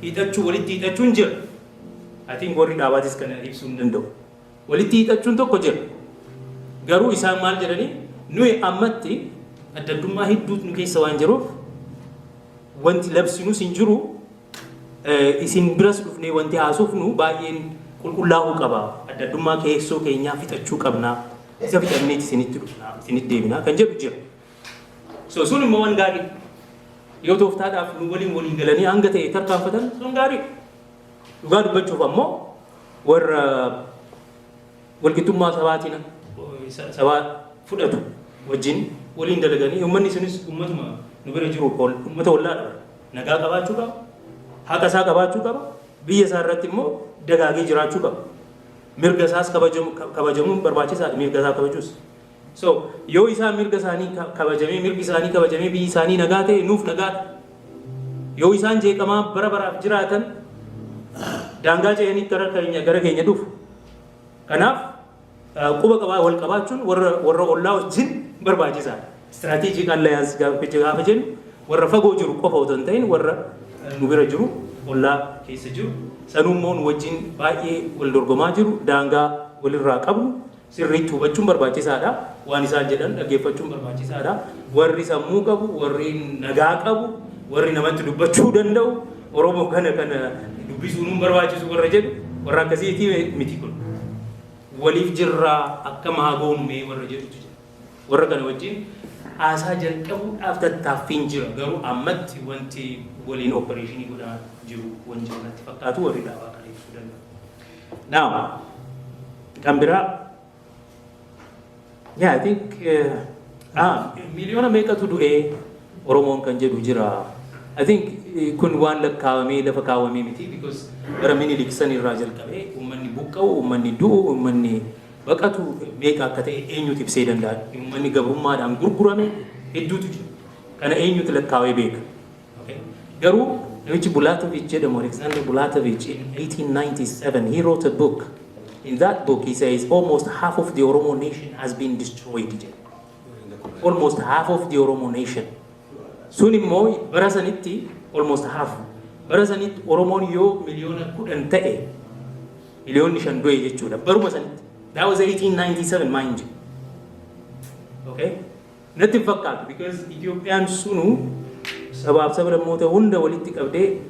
hiixachuu, walitti hiixachuun jira. I think warri dhaabaatis kana ibsuu hin danda'u. Walitti hiixachuun tokko jira. Garuu isaan maal jedhanii, nuyi ammatti adda addummaa hedduutu nu keessa waan jiruuf wanti labsinus hin jiru, isin biras dhufnee wanti haasofnu baay'een qulqullaa'uu qaba. Adda addummaa keessoo keenyaa fixachuu qabna. Isa fixanneeti isinitti dhufnaa, isinitti deebinaa kan jedhu jira. So sun immoo waan gaarii. Yoo tooftaadhaaf nu waliin waliin galanii hanga ta'e tarkaanfatan, sun gaarii. Dhugaa dubbachuuf ammoo warra walqixxummaa sabaatiin sabaa fudhatu wajjin waliin dalaganii, uummanni sunis uummatuma nu bira jiru, uummata ollaadha. Nagaa qabaachuu qaba. Haqa isaa qabaachuu qaba. Biyya isaa irratti immoo dagaagee jiraachuu qaba. Mirga isaas kabajamuun barbaachisaadha. Mirga isaa kabajuus. So yoo isaan mirga isaanii kabajamee, mirgi isaanii kabajamee, biyyi isaanii nagaa ta'e, nuuf nagaadha. Yoo isaan jeeqamaa bara baraaf jiraatan, daangaa ce'anii gara keenya dhufu. Kanaaf quba qabaa wal qabaachuun warra ollaa wajjin barbaachisaadha. Strategic alliance gaafa jennu warra fagoo jiru qofa otoo hin ta'in, warra nu bira jiru, ollaa keessa jiru, sanummoo nu wajjin baay'ee wal dorgomaa jiru, daangaa walirraa qabnu sirriitti hubachuun barbaachisaadha. Waan isaan jedhan dhaggeeffachuun barbaachisaadha. Warri sammuu qabu, warri nagaa qabu, warri namatti dubbachuu danda'u, Oromoo kana dubbisuun nun barbaachisu warra jedhu, warra akkasiitii miti kun. Waliif jirraa akkam haa goonu mee warra jedhutu jira. Warra kana wajjin haasaa jalqabuudhaaf tattaaffiin jira. Garuu ammatti wanti waliin operation godhaa jiru waan jiru natti fakkaatu, warri dhaabaa kana ibsuu danda'u. Now, kan biraa, yeah, I think miliyoona meeqatu du'ee Oromoon kan jedhu jira. I think kun waan lakkaawamee lafa kaawwamee miti, because bara Minilik san irraa jalqabee uummanni buqqa'u, uummanni du'u, uummanni baqatu meeqa akka ta'e eenyutu ibsee danda'a? Uummanni gabrummaadhaan gurgurame hedduutu jira. Kana eenyutu lakkaawee beeka? Okay? Garuu namichi Bulatovic jedhamu, Alexander Bulatovic, in 1897 he wrote a book. In that book he says almost half of the Oromo nation has been destroyed jedha. Almost half of the Oromo nation. Sun immoo bara sanitti almost half. Bara sanitti Oromoon yoo 10 miliyoona ta'e, 5 miliyoonni du'e jechuudha. Baruma sanitti. That was 1897, mind you. Okay? Natti hin fakkaatu, because Itoophiyaan sunu sabaaf sablammoota hunda walitti qabdee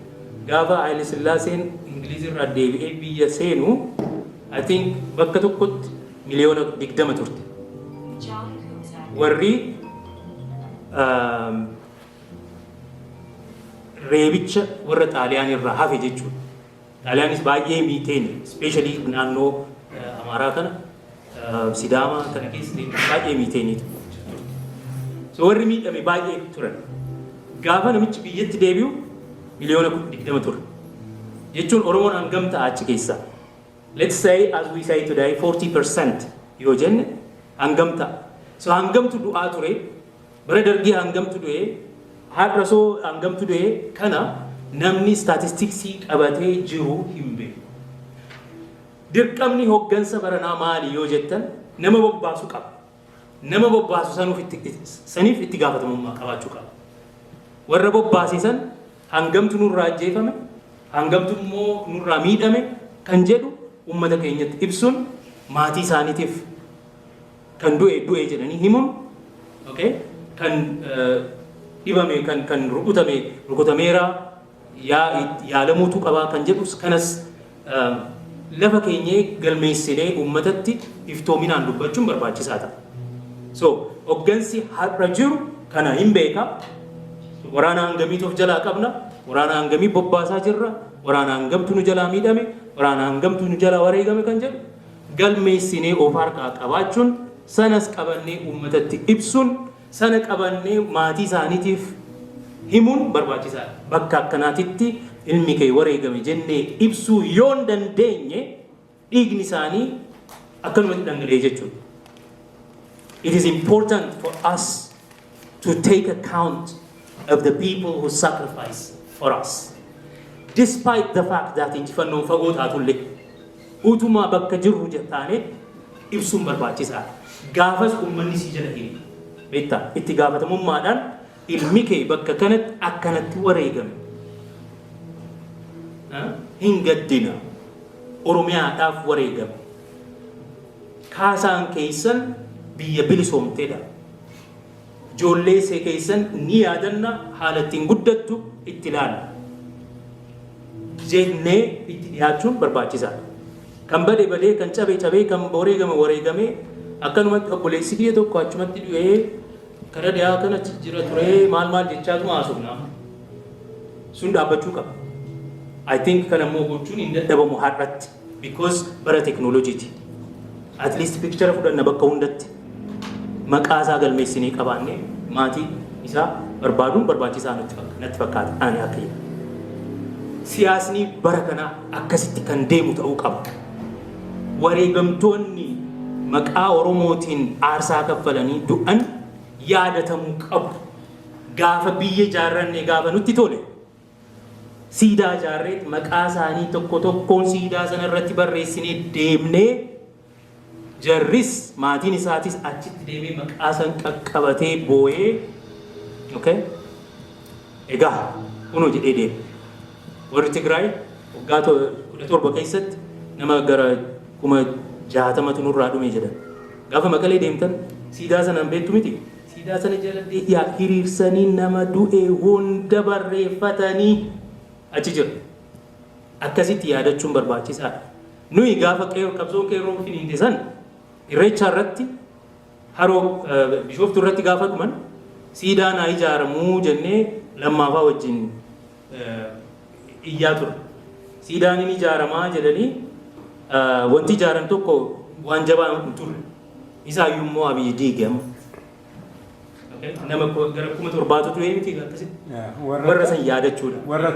gaafa Haile Sillaaseen Ingiliz irraa deebi'ee biyya seenu, I think bakka tokkotti 20 miliyoona turte. Warri reebicha warra Xaaliyaan irraa hafe jechuudha. Xaaliyaanis baay'ee miiteen, especially naannoo Amaaraa kana, Sidaamaa kana keessa baay'ee miiteeniitu. So warri miidhame baay'ee turan. Gaafa namichi biyyatti deebi'u 20 miliyoona ture. Jechuun Oromoon hangam ta'a achi keessaa? Let's say, as we say today, 40%. Yoo jenne hangam ta'a? So hangamtu du'aa ture? Bara Dargii hangamtu du'e? Har'a soo hangamtu du'e? Kana namni statistics qabatee jiru hin beeku. Dirqamni hoggansa baranaa maali yoo jettan, nama bobbaasu qaba. Nama bobbaasu sanuuf itti saniif itti gaafatamummaa qabaachuu qaba. Warra bobbaase san hangamtu nurraa ajjeefame, hangamtu immoo nurraa miidhame kan jedhu uummata keenyatti ibsuun, maatii isaaniitiif kan du'e du'e jedhanii himuun, okay? Kan dhibame, kan rukutame rukutameera, yaalamuutu qabaa kan jedhus, kanas lafa keenyee galmeessinee uummatatti iftoominaan dubbachuun barbaachisaa ta'a. So hoggansi har'a jiru kana hin beeka. Waraana hangamiitu of jalaa qabna? Waraana hangamii bobbaasaa jirra? Waraana hangamtu nu jalaa miidhame? Waraana hangamtu nu jalaa wareegame kan jedhu galmeessinee of harkaa qabaachuun, sanas qabannee uummatatti ibsuun, sana qabannee maatii isaaniitiif himuun barbaachisaadha. Bakka akkanaatitti ilmi kee wareegame jennee ibsuu yoo hin dandeenye, dhiigni isaanii akkanumatti dhangala'ee jechuudha. It is important for us to take account of the people who sacrifice for us. Despite the fact that injifannoon fagoo taatullee, utumaa bakka jirru taanee ibsuun barbaachisaadha. Gaafas uummanni si jala hiriira. Beektaa, itti gaafatamummaadhaan ilmi kee bakka kanatti akkanatti wareegame. Hin gaddina. Oromiyaadhaaf wareegame. Kaasaan keessan biyya bilisoomteedha. Ijoollee see keessan ni yaadanna, haala ittiin guddattu itti ilaalla. Jennee itti dhiyaachuun barbaachisaadha. Kan bade badee, kan cabe cabee, kan wareegame wareegame, akkanumatti obboleessi kiyya tokko achumatti du'ee kara dhiyaa kana jira ture, maal maal jechaatuma haasofna. Sun dhaabbachuu qaba. I think kana immoo gochuun hin dadhabamu har'atti because bara teknooloojiiti. At least picture fudhanna, bakka hundatti. Maqaa isaa galmeessinee qabaannee maatii isaa barbaaduun barbaachisaa natti fakkaata ani akka jedhu. Siyaasni bara kanaa akkasitti kan deemu ta'uu qaba. Wareegamtoonni maqaa Oromootiin aarsaa kaffalanii du'an yaadatamuu qabu. Gaafa biyya ijaarranne, gaafa nutti tole, siidaa ijaarree maqaa isaanii tokko tokkoon siidaa sana irratti barreessinee deemnee, jarris maatiin isaatis achitti deemee maqaa san qaqqabatee boo'ee, okay? Egaa kunoo jedhee deema. Warri Tigraay waggaa 17 keessatti nama gara 60,000tu nurraa dhume jedhan. Gaafa Maqalee deemtan siidaa sana hin beektu miti. Siidaa sana jala hiriirsanii nama du'e hunda barreeffatanii achi jira. Akkasitti yaadachuun barbaachisaadha. Nuyi gaafa qabsoon qeerroo finiinte san, Irreechaa irratti, haroo Bishooftuu irratti gaafa dhuman, siidaa naa ijaaramuu jennee lammaafaa wajjin iyyaa ture. Siidaan inni ijaaramaa jedhanii wanti ijaaran tokko waan jabaa hin turre. Isaayyuu immoo Abiyyi diige amma. Nama gara 7,000tu ture miti akkasitti? Warra san yaadachuudha. Warra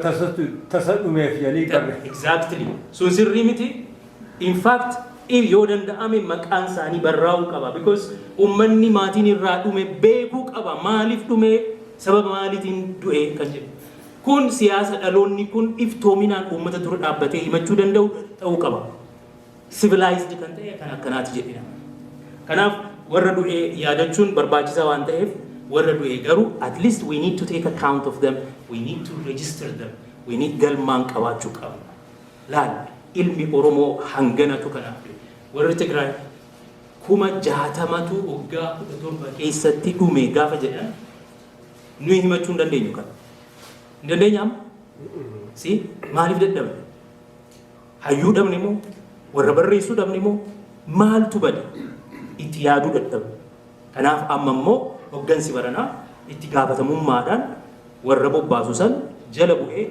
tasa dhumeef jedhanii barre. Exactly. Sun sirrii miti. In fact, yoo danda'ame maqaan isaanii barraa'uu qaba. Because uummanni maatiin irraa dhume beekuu qaba. Maaliif dhume, sababa maaliitiin du'e kan jedhu. Kun siyaasa dhaloonni kun iftoominaan uummata dura dhaabbatee himachuu danda'u ta'uu qaba. Civilized kan ta'e kan akkanaati jedhina. Kanaaf warra du'e yaadachuun barbaachisaa waan ta'eef, warra du'e garuu at least we need to take account of them, we need to register them, we need galmaan qabaachuu qabna. Laal, ilmi Oromoo hanganatu kanaaf du'e. Warri Tigraay 60,000tu waggaa 17 keessatti dhume gaafa jedhan, nuyi himachuu hin dandeenyu kana. Hin dandeenya amma? Si maaliif dadhabne? Hayyuu dhabne moo? Warra barreessuu dhabne moo? Maaltu bade? Itti yaaduu dadhabne. Kanaaf amma immoo hoggansi baranaa itti gaafatamummaadhaan warra bobbaasu san jala bu'ee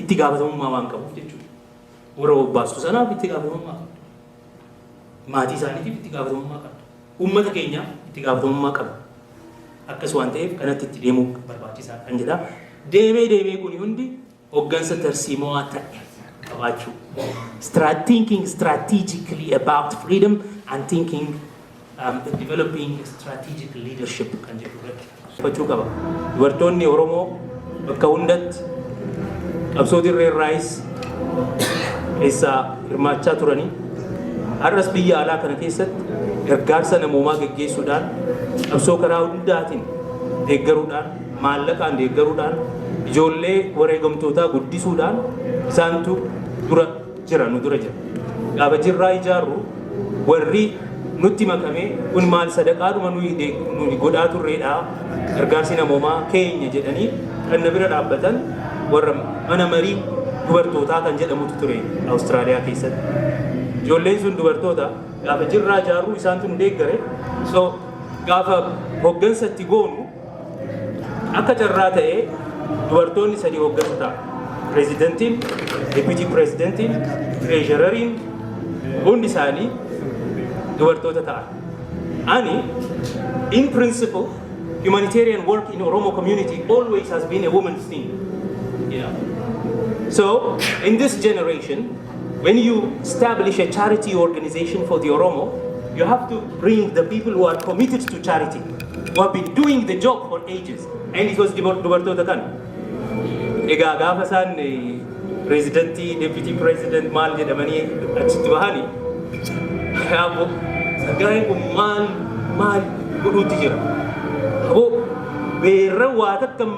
itti gaafatamummaa waan qabuuf jechuudha. Warra bobbaasu sanaaf itti gaafatamummaa qabda. Maatii isaaniitiif itti gaafatamummaa qabda. Uummata keenyaaf itti gaafatamummaa qabda. Akkas waan ta'eef kanatti itti deemuu barbaachisaa kan jedha. Deemee deemee kuni hundi hoggansa tarsiimoo ta'e. qabaachuu. Thinking strategically about freedom and thinking developing strategic leadership kan jedhu irratti uffachuu qaba. Dubartoonni Oromoo bakka hundatti qabsoo dirree irraayis keessaa hirmaachaa turanii, har'as biyya alaa kana keessatti gargaarsa namoomaa geggeessuudhaan, qabsoo karaa hundaatiin deeggaruudhaan, maallaqaan deeggaruudhaan, ijoollee wareegamtootaa guddisuudhaan isaantu dura jira, nu dura jira. Gaafa jirraa ijaarru warri nutti makamee kun maal, sadaqaadhuma nuyi godhaa turreedha, gargaarsi namoomaa keenya jedhanii kan na bira dhaabbatan warra mana marii dubartootaa kan jedhamutu ture Awustiraaliyaa keessatti. Ijoolleen sun dubartoota gaafa jirraa ijaarruu isaantu nu deeggare. So gaafa hoggansa itti goonu akka carraa ta'ee dubartoonni sadii hoggansa ta'a. Pireezidantiin, deputy pireezidantiin, treasureriin hundi isaanii dubartoota ta'an. Ani in principle, humanitarian work in Oromo community always has been a woman's thing. So in this generation, when you establish a charity organization for the Oromo, you have to bring the people who are committed to charity, who have been doing the job for ages. And it was dubartoota kana. Egaa gaafa isaan pireezidantii, deputy president maal jedhamanii achitti bahanii, "Yaaboo, saggaa'een kun maal maal godhuutti jira? Aboo, beerra waa takka hin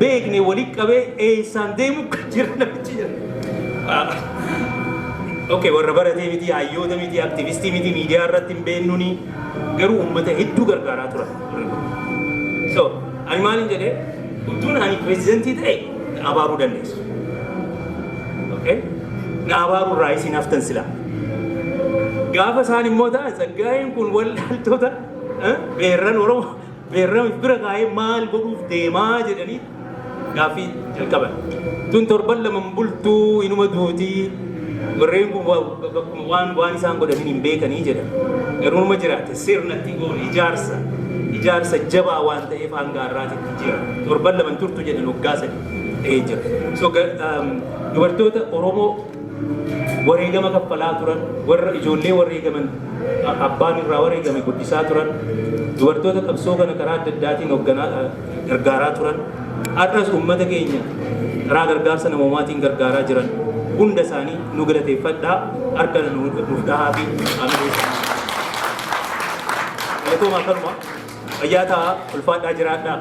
beekne walitti qabee eessaan deemu jira namichi?" jira. Okay, warra baratee miti, hayyoota miti, aktivistii miti, miidiyaa irratti hin beennuni, garuu uummata hedduu gargaaraa turan. So, ani maalin jedhee, utuun ani pireezidantii ta'e na abaaruu dandeessu. Okay? Na abaaruu irraa isin haftan silaa. Gaafa isaan immoo ta'an, "Tsaggaa'een kun wallaaltota beerran Oromoo beerran bira kaa'ee maal godhuuf deemaa?" jedhanii gaaffii jalqaban. Tun torban lama bultuu inuma duutii, warreen kun waan isaan godhanii hin beekanii jedhan. Garuu numa jiraate, sirnatti goone, ijaarsa jabaa waan ta'eef hanga har'aatitti jira. Torban lama turtu jedhan, waggaa 3 ta'ee jira. So dubartoota Oromoo wareegama kaffalaa turan, warra ijoollee wareegaman abbaan irraa wareegame guddisaa turan, dubartoota qabsoo kana karaa adda addaatiin hoogganaa gargaaraa turan, har'as uummata keenya karaa gargaarsa namoomaatiin gargaaraa jiran hunda isaanii nu galateeffadhaa, harka nuuf dhahaa fi amilee isaanii. Galatoomaa, kanuma. Fayyaa ta'aa, ulfaadhaa, jiraadhaa.